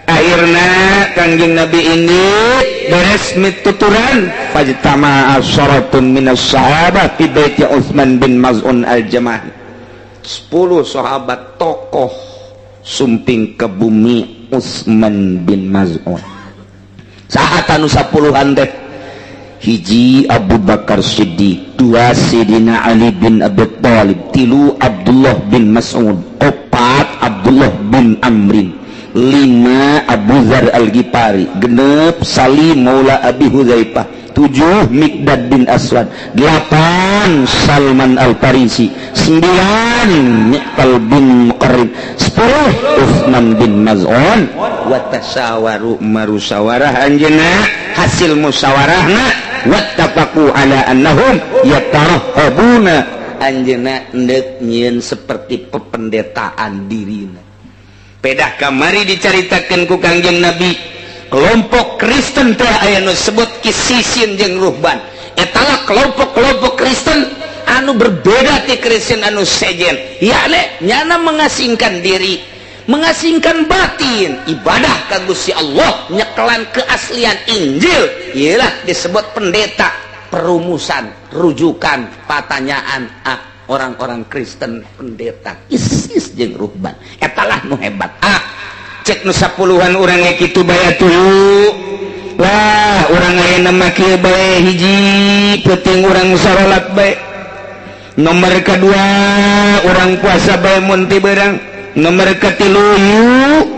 Akhirna Kangjeng Nabi ini beres mituturan fajtama asyaratun minas sahabah fi baiti Utsman bin Maz'un al-Jamahi. 10 sahabat tokoh sumping ke bumi Utsman bin Maz'un. Saha tanu 10-an teh? Hiji Abu Bakar Siddiq, 2 Sidina Ali bin Abi Thalib, 3 Abdullah bin Mas'ud, 4 Abdullah bin Amrin, 5 Abu Dzar Al-Ghifari, 6 Salim Maula Abi Hudzaifah, 7 Miqdad bin Aswad, 8 Salman Al-Farisi, 9 Miqtal bin Muqarrin, 10 Utsman bin Maz'un. Wa tasawaru marusawarah anjeunna hasil musyawarahna wattafaqu ala annahum yatarahhabuna anjeunna endek nyieun seperti pependetaan dirina. Pedah kamari dicaritakeun ku Kangjeng Nabi kelompok Kristen teh aya nu sebut kisisin jeung ruhban. Etalah kelompok-kelompok Kristen anu berbeda ti Kristen anu sejen yakni nyana mengasingkan diri, mengasingkan batin, ibadah ka Gusti Allah, nyekelan keaslian Injil. Iyalah disebut pendeta, perumusan, rujukan, pertanyaan orang-orang Kristen pendeta isis jeung ruhban. Etalah nu hebat. Cek nu sapuluhan, urang ge kitu bae atuh lah. Urang ayeuna mah kieu bae: hiji, penting urang salat bae. Nomor kedua, urang puasa bae mun ti beurang. Nomor ketilu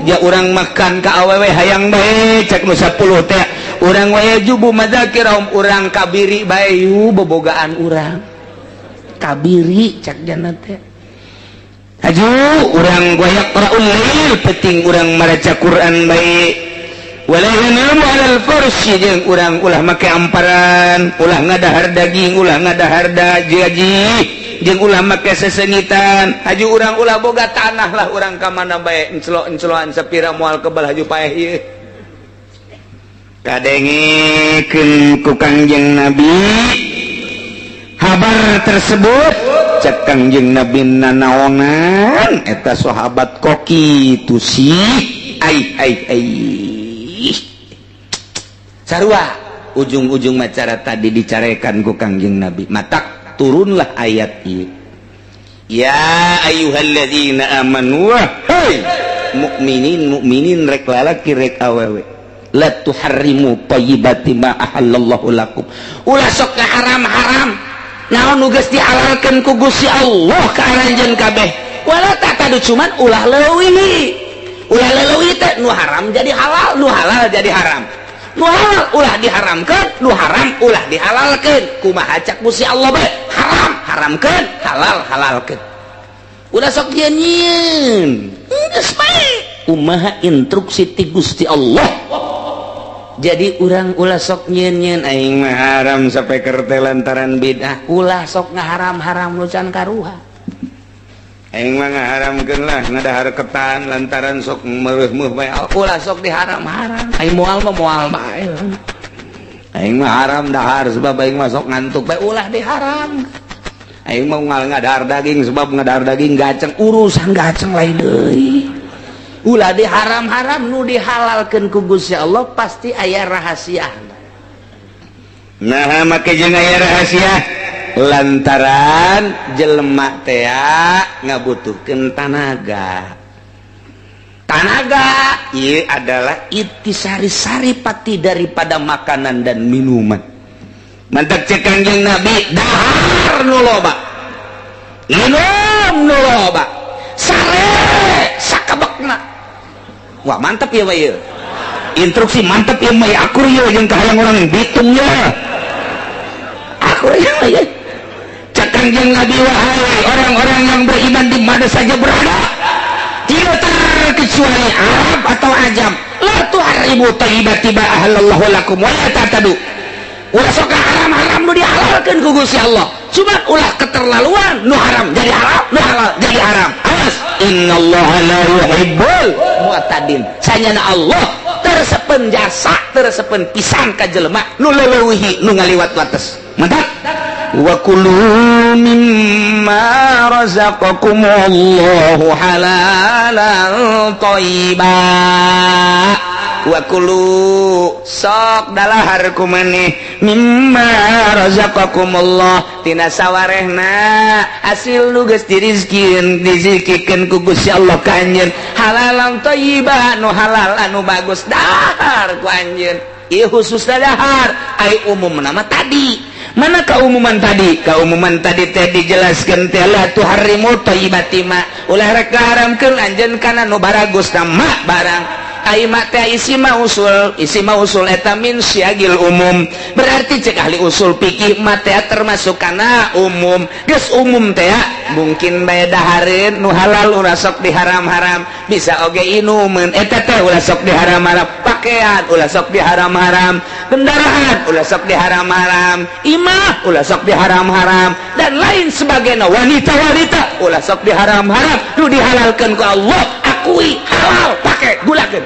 ya, urang makan ka awewe hayang bae. Cek nu 10 teh, urang wae jubu madzakirahum, urang kabiri bae yu, bobogaan urang kabiri. Cek jana teh, haju urang wayaqra'ul lail, penting urang maraca Quran bae. Wala yanamu alal farsy, jeung urang ulah make amparan, ulah ngadahar daging, ulah ngadahar gaji, jeung ulah make sesengitan. Haju urang ulah boga tanah lah, urang ka mana bae enclo-encloan sapira moal kebal. Haju paeh ieu. Kadengekeun ku Kangjeng Nabi habar tersebut. Cek Kangjeng Nabi, "Nanaonan eta sahabat koki tu sih?" Ai ai ai, sarua ujung-ujung macara tadi dicarekan ku Kangjeng Nabi, matak turunlah ayat ieu, "Ya ayyuhalladzina amanu," wahai mukminin mukminin, rek lalaki rek awewe, "la tuharrimu thayyibati ma ahallallahu lakum," ulah sok haram-haram naon nu geus dihalalkeun ku Gusti Allah ka aranjeun kabeh. "Wala ta'tadu," cuman ulah leuwih. Ulah leuwih teh nu haram jadi halal, nu halal jadi haram. Nu halal ulah diharamkeun, nu haram ulah dihalalkeun. Kumaha cak Gusti Allah bae? Haram haramkeun, halal halalkeun. Ulah sok nyieun, geus bae. Kumaha instruksi ti Gusti Allah? Jadi urang ulah sok nyieun, "Aing mah haram speaker teh lantaran bid'ah." Ulah sok ngaharam-haram nu can karuha. "Aing mah ngaharamkeun lah ngadahar ketan lantaran sok meureumeuh bae." Ulah sok diharam-haram. Aing moal mah moal bae. "Aing mah haram dahar sebab aing mah sok ngantuk bae." Ulah diharam. "Aing mah ngadahar daging sebab ngadahar daging gaceng." Urusan gaceng lain deui. Ulah diharam-haram. Nu dihalalkeun ku Gusti Allah pasti aya rahasia. Nah, make jeung aya rahasia lantaran jelema teh ngabutuhkeun tanaga. Tanaga ieu adalah intisari saripati daripada makanan dan minuman. Mantap, cek Kangjeng Nabi, dahar nu loba, minum nu loba, sare sakabekna. Wah, mantap ya, Pak, ya. Instruksi mantap ya, Pak. Akur ya jeung kahayang orang Bitung ya. Akur ya, ya. Cek Kangjeng Nabi, "Wahai orang-orang yang beriman di mana saja berada, tidak terkecuali Arab atau Ajam, la tuharrimu thayyibati ma ahallallahu lakum wa la ta'tadu." Ulah sok haram-haram nu dihalalkeun ku Gusti Allah. Cuma ulah keterlaluan, nu haram jadi halal, nu halal jadi haram. Awas, innallaha la yuhibbul mu'tadin. Sanyana Allah teu resepeun jasa, teu resepeun pisan ka jelema nu leuweuhi, nu ngaliwat wates. Mantap. "Wa kulu mimma razaqakumullahu halalan thayyiba." Wa kulu, sok dalahar ku maneh, mimma razaqakumullah, tina sawarehna hasil nu geus dirizkieun, dizikikeun ku Gusti Allah ka anjeun, halalan thayyiba, nu halal anu bagus, dahar ku anjeun. Ieu khusus dahar, ai umum nama tadi mana? Keumuman tadi, keumuman tadi teh dijelaskan teh, la tuharrimu thayyibati ma, ulah rek haramkeun anjeun kana nu baragus nama barang. Ai ma teh isi mausul, isi mausul eta min syagil umum. Berarti cek ahli usul fikih, ma teh termasuk kana umum. Geus umum teh mungkin bae dahareun nu halal ulah sok diharam-haram, bisa oge inumeun eta teh ulah sok diharam-haram, pakaian ulah sok diharam-haram, kendaraan ulah sok diharam-haram, imah ulah sok diharam-haram, dan lain sebagainya, wanita-wanita ulah sok diharam-haram. Nu dihalalkan ku Allah akui halal, pakai gulakeun.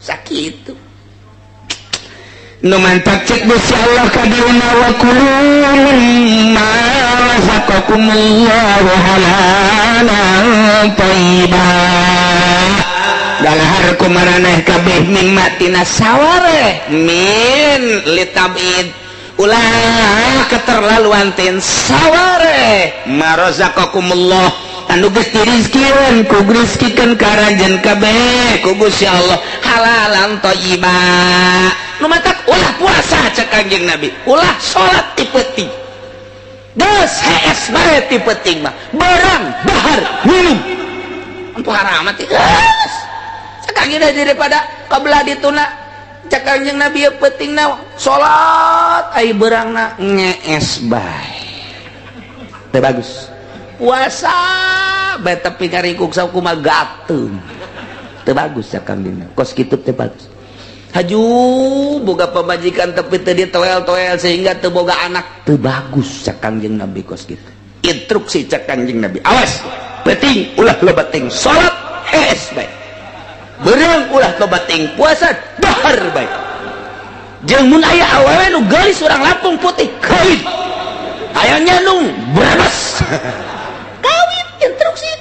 Sakitu nu mantap. Cek Gusti Allah kadiuna, "Wa kulu mimma razaqakumullahu halalan thayyiba." Dalahar ku maraneh kabeh, mimma, tina sawareh, min litab'id, ulah keterlaluan tin sawareh, ma razaqakumullah. Anu geus dirizkieun ku rizkikeun ka aranjeun kabeh ku Gusti Allah halalan thayyiba. Nu matak ulah puasa, cek Kanjeng Nabi, ulah salat ti peuting, geus hees bae ti peuting mah, barang dahar minum untuk haram teh geus. Cek Kanjeng daripada kabelah dituna, cek Kanjeng Nabi, peutingna salat ai beurangna ngees bae, teu bagus. Puasa bae tapi ngaringkuk sakumaha gateung, teu bagus, cek Kanjeng. Kos kitu teu bagus. Haju boga pamajikan tapi teu ditoel-toel sehingga teu boga anak, teu bagus, cek Kanjeng Nabi kos kitu. Instruksi cek Kanjeng Nabi, awas, penting ulah loba ting salat, hees bae. Beurang ulah loba ting puasa, dahar bae. Jeung mun aya awewe nu geulis, urang Lampung putih, kawin. Aya nyandung beres, kawin. Instruksi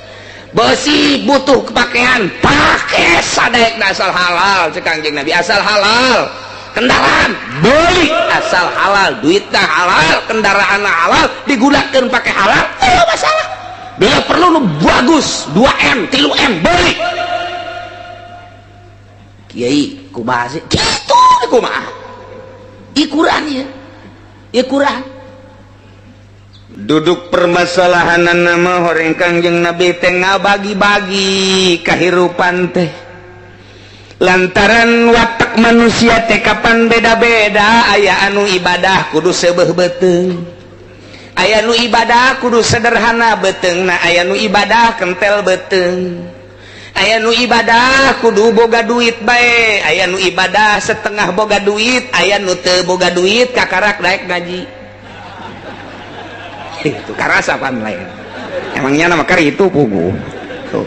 besi butuh kepakaian, pakai sadek asal halal, cek Kanjeng Nabi, asal halal. Kendaraan beli asal halal, duitnya halal, kendaraan halal, digunakan pakai halal, oh masalah. Bila perlu nu bagus 2 M, 3 M, beli. Kiai, kumaha sih gitu, kumaha Quran ya, ya Quran. Duduk permasalahan nama horeng Kangjeng Nabi teh bagi-bagi kehidupan teh lantaran watak manusia teh kapan beda-beda. Aya anu ibadah kudu seubeuh beuteung, aya nu ibadah kudu sederhana beuteung, nah aya nu ibadah kentel beuteung, aya nu ibadah kudu boga duit bae, aya nu ibadah setengah boga duit, aya nu teu boga duit kakarak daek ngaji. Itu karasa pan lain emangnya nama kar itu pugu tuh.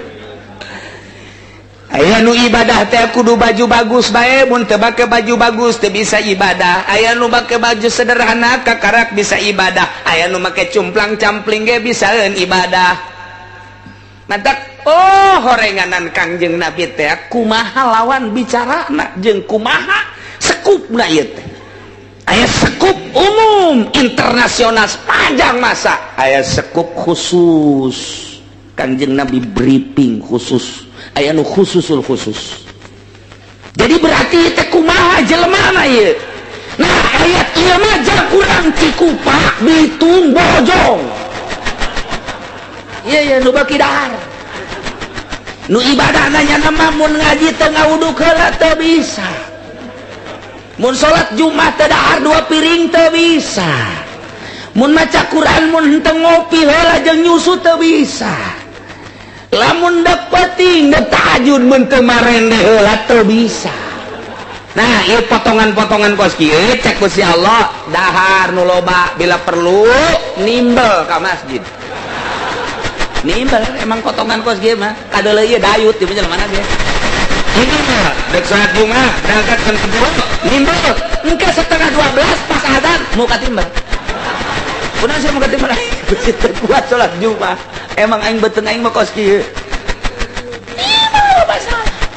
Aya nu ibadah teh kudu baju bagus bae, mun teu make baju bagus teu bisa ibadah. Aya nu make baju sederhana kakarak bisa ibadah, aya nu make cumplang campling ge bisaeun ibadah. Mantak oh horenganan Kangjeng Nabi teh kumaha lawan bicarana jeung kumaha sekupna ieu teh. Aya sekup umum internasional sepanjang masa, aya sekup khusus. Kangjeng Nabi briefing khusus, aya nu khususul khusus. Jadi berarti teh kumaha jelema ieu. Nah, ayat ieu mah kurang Cikupa, Bitung, Bojong. Iya iya, nu baki dahar, nu ibadah nanya nama, mun ngaji teu ngawuduk heula teu bisa, mun salat Jumat teu dahar dua piring teu bisa, mun maca Quran mun henteu ngopi heula jeung nyusu teu bisa, lamun dapeting tahajud mun teu marende heula teu bisa. Nah, ieu potongan-potongan kos kieu cek Gusti Allah, dahar nu loba, bila perlu nimbel ka masjid, nimbel. Emang potongan kos kieu mah kadeuleu ieu dayut di mana ge. Ini mah dek salat Jumat berangkat jam 10, nimbel engke 11.30 pas adzan mau katimbel. Kunaon sih mau katimbel? Kuat salat Jumat. Emang aing beuteung aing mah kos kieu.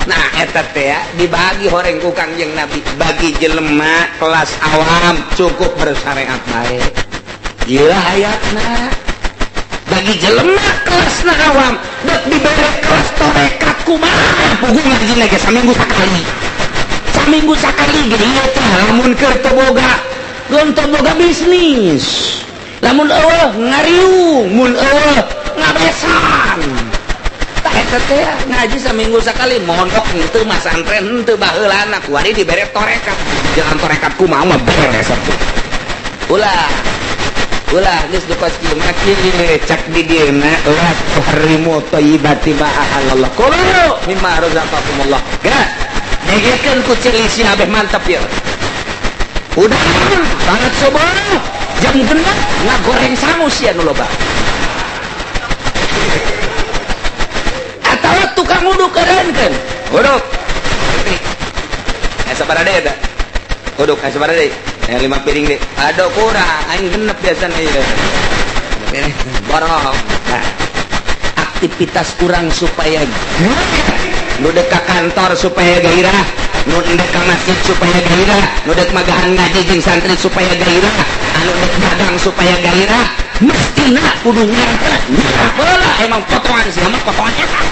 Nah, eta teh dibagi horeng ku Kangjeng Nabi. Bagi jelema kelas awam cukup bersyariat bae. Gila hayatna. Bagi jelema kelasna awam dek dibere kelas torekat kumaha, puguh ngaji lagi saminggu sakali. Saminggu sakali gini ieu teh lamun keur teu boga, geun teu boga bisnis. Lamun eueuh ngariung, mun eueuh ngabesan. Eta teh ngaji saminggu sekali, mondok henteu, masantren henteu, baheulana kuari dibere torekat. Jangan torekat kumaha mah beres atuh. Ulah ulah geus kos kieu mah kieu cak di dieuna, la tuharrimu thayyibati ma ahallallah, kulu mimma razaqakumullah. Geus dengekeun ku cilisi abeh mantep ya. Udah banget subuh jam 6 ngagoreng sangu sia nu loba atawa tukang uduk keureunkeun uduk. Eh, sabaraha deui eta uduk? Eh, sabaraha deui? Eh, 5 piring deh. Aduh, kurang, aing genep biasana ieu borong. Nah, aktivitas kurang supaya nu dek ka kantor supaya gairah, nu dek ka masjid supaya gairah, nu dek magahan ngaji jeung santri supaya gairah, anu dek dagang supaya gairah. Mestina kudu nyarap heula, emang potongan sih mah potongan eta.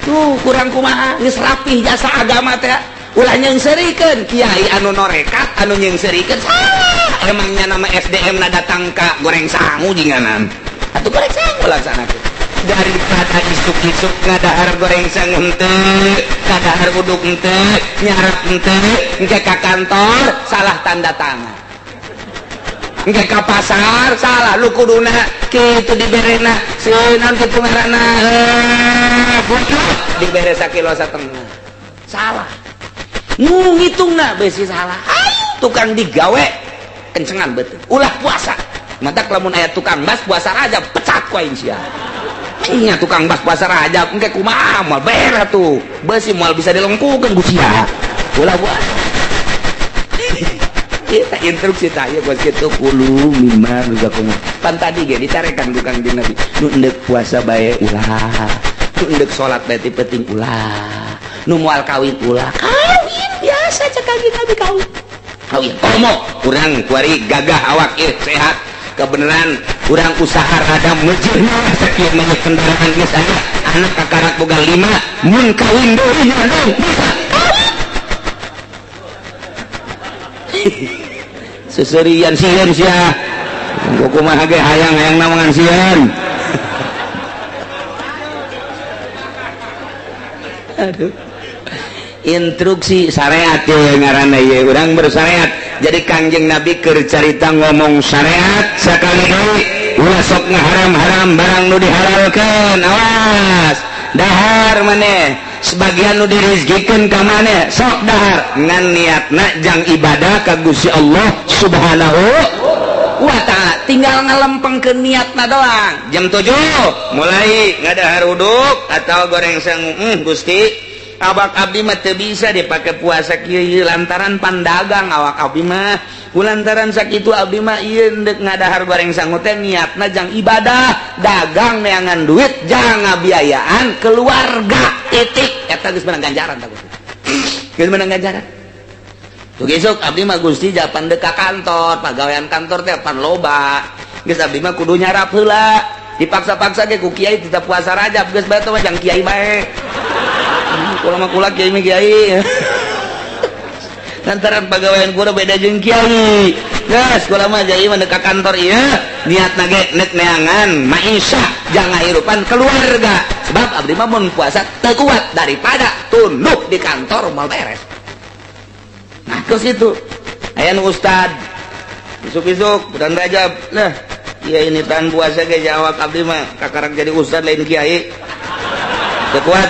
Tuh kurang kumaha geus rapih jasa agama teh. Ulah nyeungseurikeun kiai anu norekat anu nyeungseurikeun salah. Emangnya nama SDM na datang ka goreng sangu jinganan. Atuh goreng sangu laksanakeun. Daripada isuk-isuk ngadahar goreng sangu henteu, kadahar uduk henteu, nyarap henteu, engke ka kantor salah tanda tangan. Engke ka pasar salah lu kuduna kitu diberena seunaon kitu ngaranna bujuk dibere sakilo satengah. Salah. Nu ngitungna besi salah. Ayo tukang digawe kencengan betul. Ulah puasa. Matak lamun aya tukang bas puasa Rajab pecat ku aing sia. Nya tukang bas puasa Rajab engke kumaha moal beres tuh. Besi moal bisa dilengkukeun ku sia. Ulah puasa. Kita instruksi tanya kos kitu kulu mimma ruzakum. Pan tadi ge dicarekan ku Kangjeng Nabi. Nu endek puasa bae ulah. Nu endek salat bae ti penting ulah. Nu moal kawin ulah. Kawin biasa cek Kangjeng Nabi kawin. Kawin komo urang kuari gagah awak ieu sehat. Kebenaran urang usaha rada mejeuhna sakieu mah kendaraan geus aya anak kakarak boga 5 mun kawin deui nya bisa kawin. Seserian sieun sia. Kumaha ge hayang-hayang namangan sieun. Aduh. Instruksi syariat ye ngaranna ye urang bersyariat. Jadi Kangjeng Nabi keur carita ngomong syariat sakali deui ulah sok ngaharam-haram barang nu dihalalkeun. Awas dahar maneh sebagian nu dirizkikeun ka maneh sok dahar ngan niatna jang ibadah ka Gusti Allah Subhanahu wa ta'ala. Tinggal ngalempengkeun niatna doang. Jam 7 mulai ngadahar uduk atau goreng sangu. Gusti awak abdi mah teu bisa dipake puasa kieu ieu lantaran pandagang awak abdi mah. Kulantaran sakitu abdi mah ieu endek ngadahar goreng sangu teh niatna jang ibadah, dagang neangan duit jang ngabiayaan keluarga. Titik. Eta geus menang ganjaran ta Gusti. Geus menang ganjaran. Tuh isuk abdi mah Gusti japan deuk ka kantor, pagawean kantor teh pan loba. Geus abdi mah kudu nyarap heula. Dipaksa-paksa ge ku kiai tetep puasa Rajab geus bae teh mah jang kiai bae. Kula mah kula kiai mah kiai. Lantaran pagawean kula beda jeung kiai. Geus kula mah jadi mah ka kantor ieu niatna ge nek neangan maisha jang ngahirupan keluarga. Sebab abdi mah mun puasa teu kuat daripada tunduk di kantor moal beres. Nah ke situ aya nu ustad isuk-isuk bulan Rajab. Nah ieu ini tahan puasa ge jawab abdi mah kakarak jadi ustad lain kiai. Teu kuat.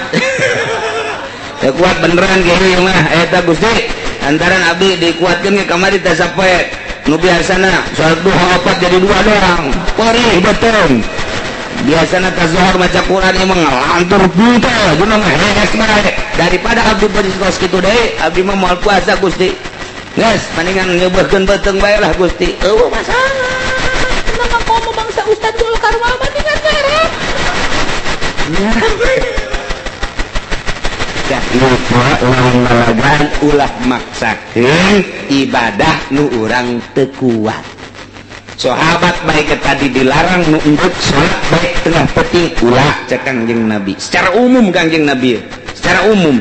Teu kuat beneran kiai mah eta Gusti. Antaran abdi dikuatkeun ge kamari teh sapoe nu biasana salat duha 4 jadi 2 doang. Perih beteng. Biasana tazuhur maca Quran emang ngalantur buta gunung hees bae. Daripada abdi beuris kos kitu deui abdi mah moal puasa Gusti. Geus mendingan nyeubeurkeun beuteung bae lah Gusti. Eueuh masalah. Kenapa komo bangsa Ustaz Golkar mah mendingan beres. Ulah ulah maksakeun ibadah nu urang teu kuat. Sahabat baik tadi dilarang nu endek salat baik tengah penting ulah cek Kangjeng Nabi. Secara umum Kangjeng Nabi, secara umum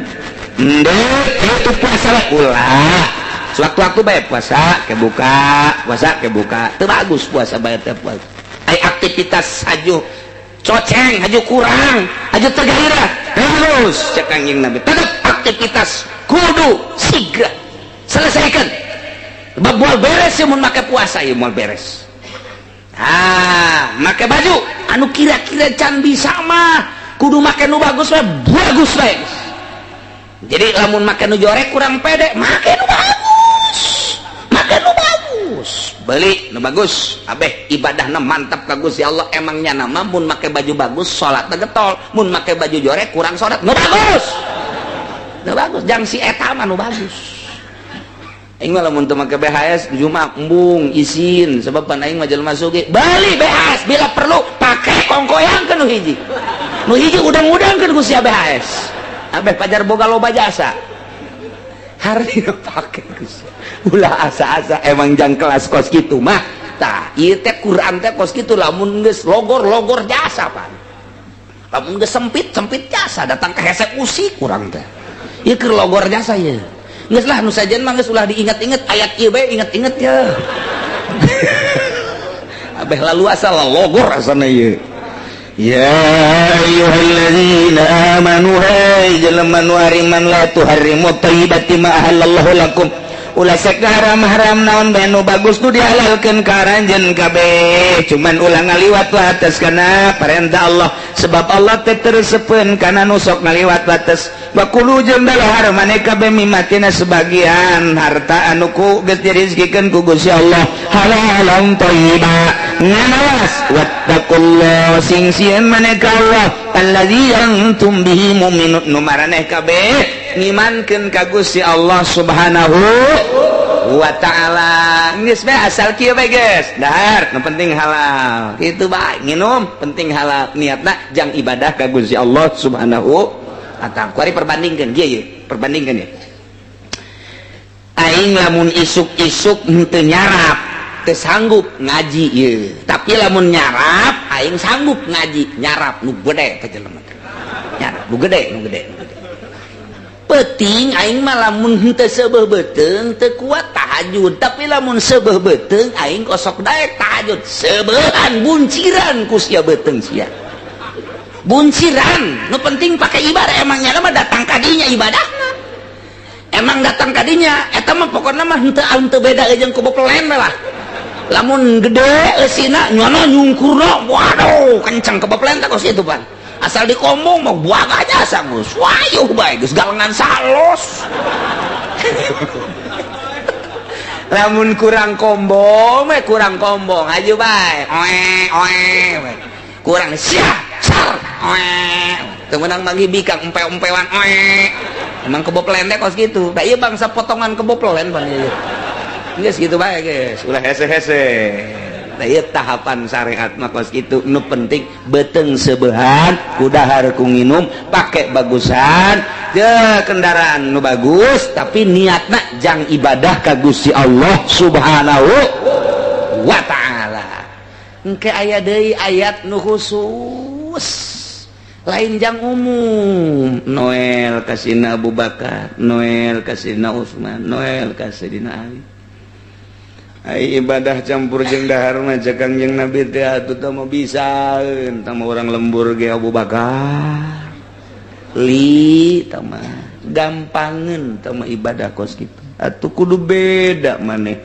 endek itu puasa ulah. Sewaktu-waktu baik puasa kebuka, puasa kebuka. Teu bagus puasa bae teh puasa. Ai aktivitas haju coceng, haju kurang, haju tergairah. Terus cek Kangjeng Nabi, tetap aktivitas kudu segera selesaikan. Sebab moal beres ya mun make puasa ya moal beres. Ah, make baju anu kira-kira can bisa mah kudu make nu bagus we, bagus we. Jadi lamun make nu jorek kurang pede, make nu bagus. Make nu bagus. Beli nu bagus, abeh ibadahna mantap ka Gusti Allah. Emangnya nama mun make baju bagus salatna getol, mun make baju jorek kurang salat. Nu bagus. Nu bagus jang si eta mah nu bagus. Aing mah lamun teu make BHS Jumat embung isin sebab pan aing mah jelema sugih. Beli BHS bila perlu pake kongkoyangkeun nu hiji. Nu hiji udang-udangkeun ku sia BHS. Abeh pajar boga loba jasa. Hari pake ku sia. Ulah asa-asa emang jang kelas kos kitu mah Tah ieu teh Quran teh kos kitu lamun geus logor-logor jasa pan. Lamun geus sempit-sempit jasa datang ke hese usik urang teh. Ieu keur logor jasa ieu. Geus lah nu sajen mah geus ulah diingat-ingat ayat ieu bae ingat-ingat ya. Abeh lalu asal logor asana ieu. Ya ayyuhalladzina amanu hay jelema nu ariman la tuharrimu thayyibati ma ahallallahu lakum. Ulah sok haram-haram naon bae nu bagus nu dihalalkeun ka aranjeun kabeh, cuman ulah ngaliwat batas kana parentah Allah, sebab Allah teh teu kana nu sok ngaliwat batas. Wa kulu jeung dalahar maneh kabeh mimatina sebagian harta anu ku geus dirizkikeun ku Gusti Allah halalan thayyiba nganawas. Wattaqullah sing sieun maneh ka Allah allazi antum bihi mu'minun, nu maraneh kabeh ngimankeun ka Gusti Allah Subhanahu wa ta'ala. Geus bae asal kieu bae geus dahar nu penting halal kitu bae, nginum penting halal, niatna jang ibadah ka Gusti Allah Subhanahu wa ta'ala. Kuari perbandingkeun kieu ye, perbandingkeun ye. Aing lamun isuk-isuk henteu nyarap teu sanggup ngaji ye, tapi lamun nyarap aing sanggup ngaji. Nyarap nu gede teh jelema teh, nyarap nu gede, nu gede, nu gede. Penting aing mah lamun henteu seubeuh beuteung teu kuat tahajud, tapi lamun seubeuh beuteung aing kosok daek tahajud seubeuhan bunciran ku sia beuteung sia bunciran. Nu penting pakai ibadah, emangnya mah datang kadinya ibadahna, emang datang kadinya eta mah pokokna mah henteu henteu beda jeung keboplen lah. Lamun gede eusina nyono nyungkurna waduh kenceng keboplen teh kos kitu pan. Asal dikombong mau buang aja sangus wayuh bae geus galengan salos. Lamun kurang kombong we kurang kombong aju bae oe oe kurang sia sar oe teu meunang manggi bikang empe-empewan oe. Emang keboplen teh kos kitu. Da ieu bangsa potongan keboplen pan ieu. Geus kitu bae geus ulah hese-hese. Nah, ieu tahapan syariat mah kos kitu, nu penting beuteung sebehan ku dahar ku nginum pake bagusan je kendaraan nu bagus, tapi niatna jang ibadah ka Gusti Allah Subhanahu wa ta'ala. Engke aya deui ayat nu khusus lain jang umum. Noel ka Sayyidina Abu Bakar, Noel ka Sayyidina Utsman, Noel ka Sayyidina Ali. Ai ibadah campur jeung dahar mah cek Kangjeng Nabi teh atuh teh mah bisaeun tah mah urang lembur ge Abu Bakar li tah mah gampangeun tah mah ibadah kos kitu atuh kudu beda maneh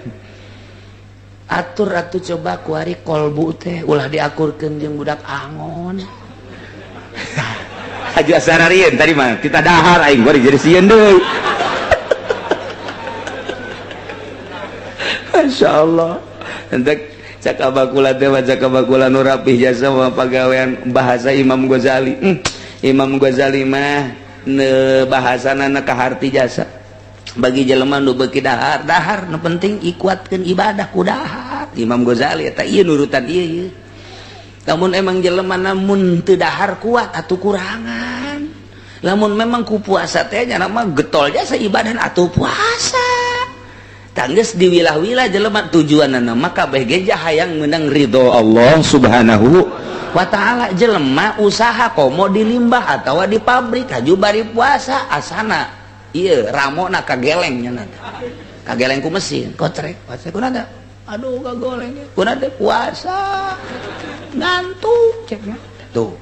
atur atuh coba kuari kolbu teh ulah diakurkeun jeung budak angon. Haji asararieun tadi mah kita dahar aing bari jadi sieun deui. Masya Allah. Entek cak abakula teh cak abakula nu rapih jasa mah pagawean bahasa Imam Ghazali. Imam Ghazali mah ne bahasana na kaharti jasa. Bagi jelema nu beuki dahar, dahar nu penting ikuatkeun ibadah ku dahar. Imam Ghazali eta ieu nurutan ieu ieu. Lamun emang jelema namun teu dahar kuat atuh kurangan. Lamun memang ku puasa teh nya mah getol jasa ibadah atuh puasa. Tangges di wilah-wilah jelema tujuanana mah kabeh ge hayang menang ridho Allah Subhanahu wa ta'ala. Jelema usaha komo di limbah atawa di pabrik haju bari puasa asana ieu ramona kageleng nya kageleng ku mesin kotrek puasa kuna teh aduh kagoleng kuna teh puasa ngantuk ceknya tuh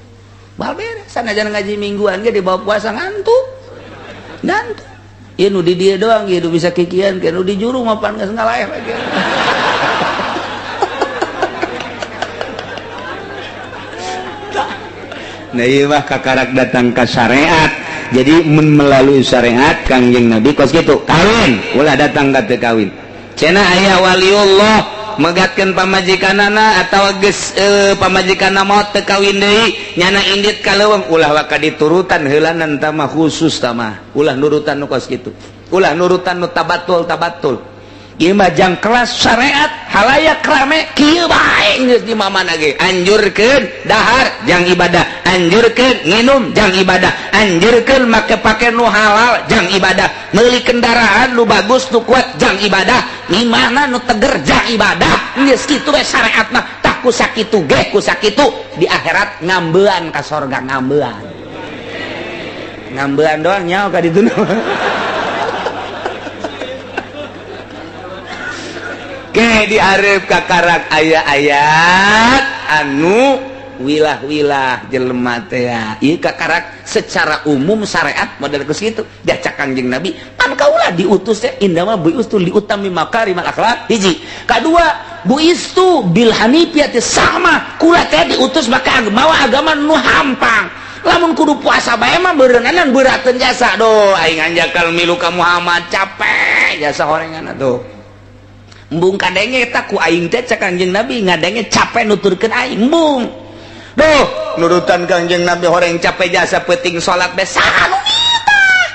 bal beres sanajan ngaji mingguan ge dibawa puasa ngantuk ngantuk. Ieu nu di dieu doang ieu nu bisa kikian ke nu di juru mah pan geus ngalaeh lagi. Nah ieu mah kakarak datang ka syariat. Jadi mun melalui syariat Kangjeng Nabi kos kitu kawin ulah datang ka teu kawin. Cenah aya waliullah megatkeun pamajikanana atawa geus pamajikanna maot teu kawin deui nyana indit ka leuweung ulah waka diturutan heulanan tah mah khusus tah mah ulah nurutan nu kos kitu, ulah nurutan nu tabatul tabatul. Ieu mah jang kelas syariat halayak rame kieu bae geus di mamana ge. Anjurkeun dahar jang ibadah, anjurkeun nginum jang ibadah, anjurkeun make pake nu halal jang ibadah, meuli kendaraan nu bagus nu kuat jang ibadah, imahna nu teger jang ibadah. Geus kitu we syariat mah. Tah ku sakitu ge ku sakitu di akhirat ngambean ka sorga, ngambean. Ngambean doang nyaho ka ditu. Ke di arep kakarak aya ayat anu wilah-wilah jelema teh ieu kakarak secara umum syariat model geus kitu diacak Kangjeng Nabi pan kaula diutus teh indama buistu liutami makarimal akhlak hiji kadua buistu bil hanifiyati sama kula teh diutus maka mawa agama nu hampang lamun kudu puasa bae mah beureunana beurateun jasa doh aing anjakal milu ka Muhammad capek jasa horengan atuh embung kadenge eta ku aing teh cek Kangjeng Nabi ngadenge capek nuturkeun aing embung duh nurutan Kangjeng Nabi horeng capek jasa peuting salat bae saha nu nitah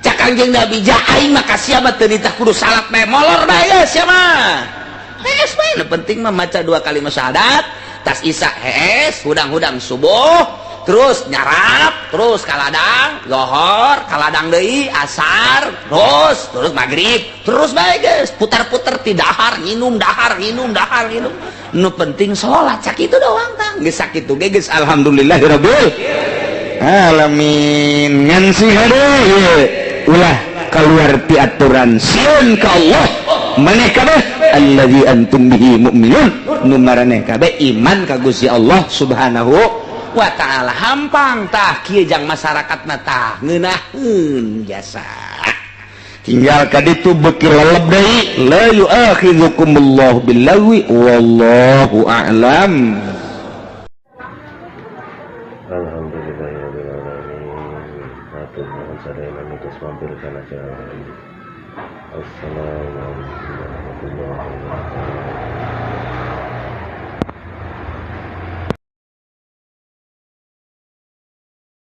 cek Kangjeng Nabi ja aing mah ka sia mah teu nitah kudu salat bae molor bae ya sia mah hees bae nu penting mah maca dua kalimat syahadat tas isya hees hudang-hudang subuh terus nyarap terus kaladang lohor kaladang deui asar terus terus maghrib terus bae geus putar-putar ti dahar nginum dahar nginum dahar nginum nu penting salat sakitu doang tang geus sakitu ge geus alhamdulillahirabbil alamin ngan si hade ulah keluar ti aturan sieun ka Allah maneh kabeh allazi antum bihi mu'minun nu maraneh kabeh iman ka Gusti Allah subhanahu wa ta'ala hampang tah kieu jang masyarakatna tah ngeunaheun jasa tinggal ka ditu beuki leleb deui la yu'akhidzukumullahu billawi wallahu a'lam. Alhamdulillahirabbil alamin. Hatur nuhun sadayana nu tos mampir kana channel ini. Assalamualaikum warahmatullahi wabarakatuh.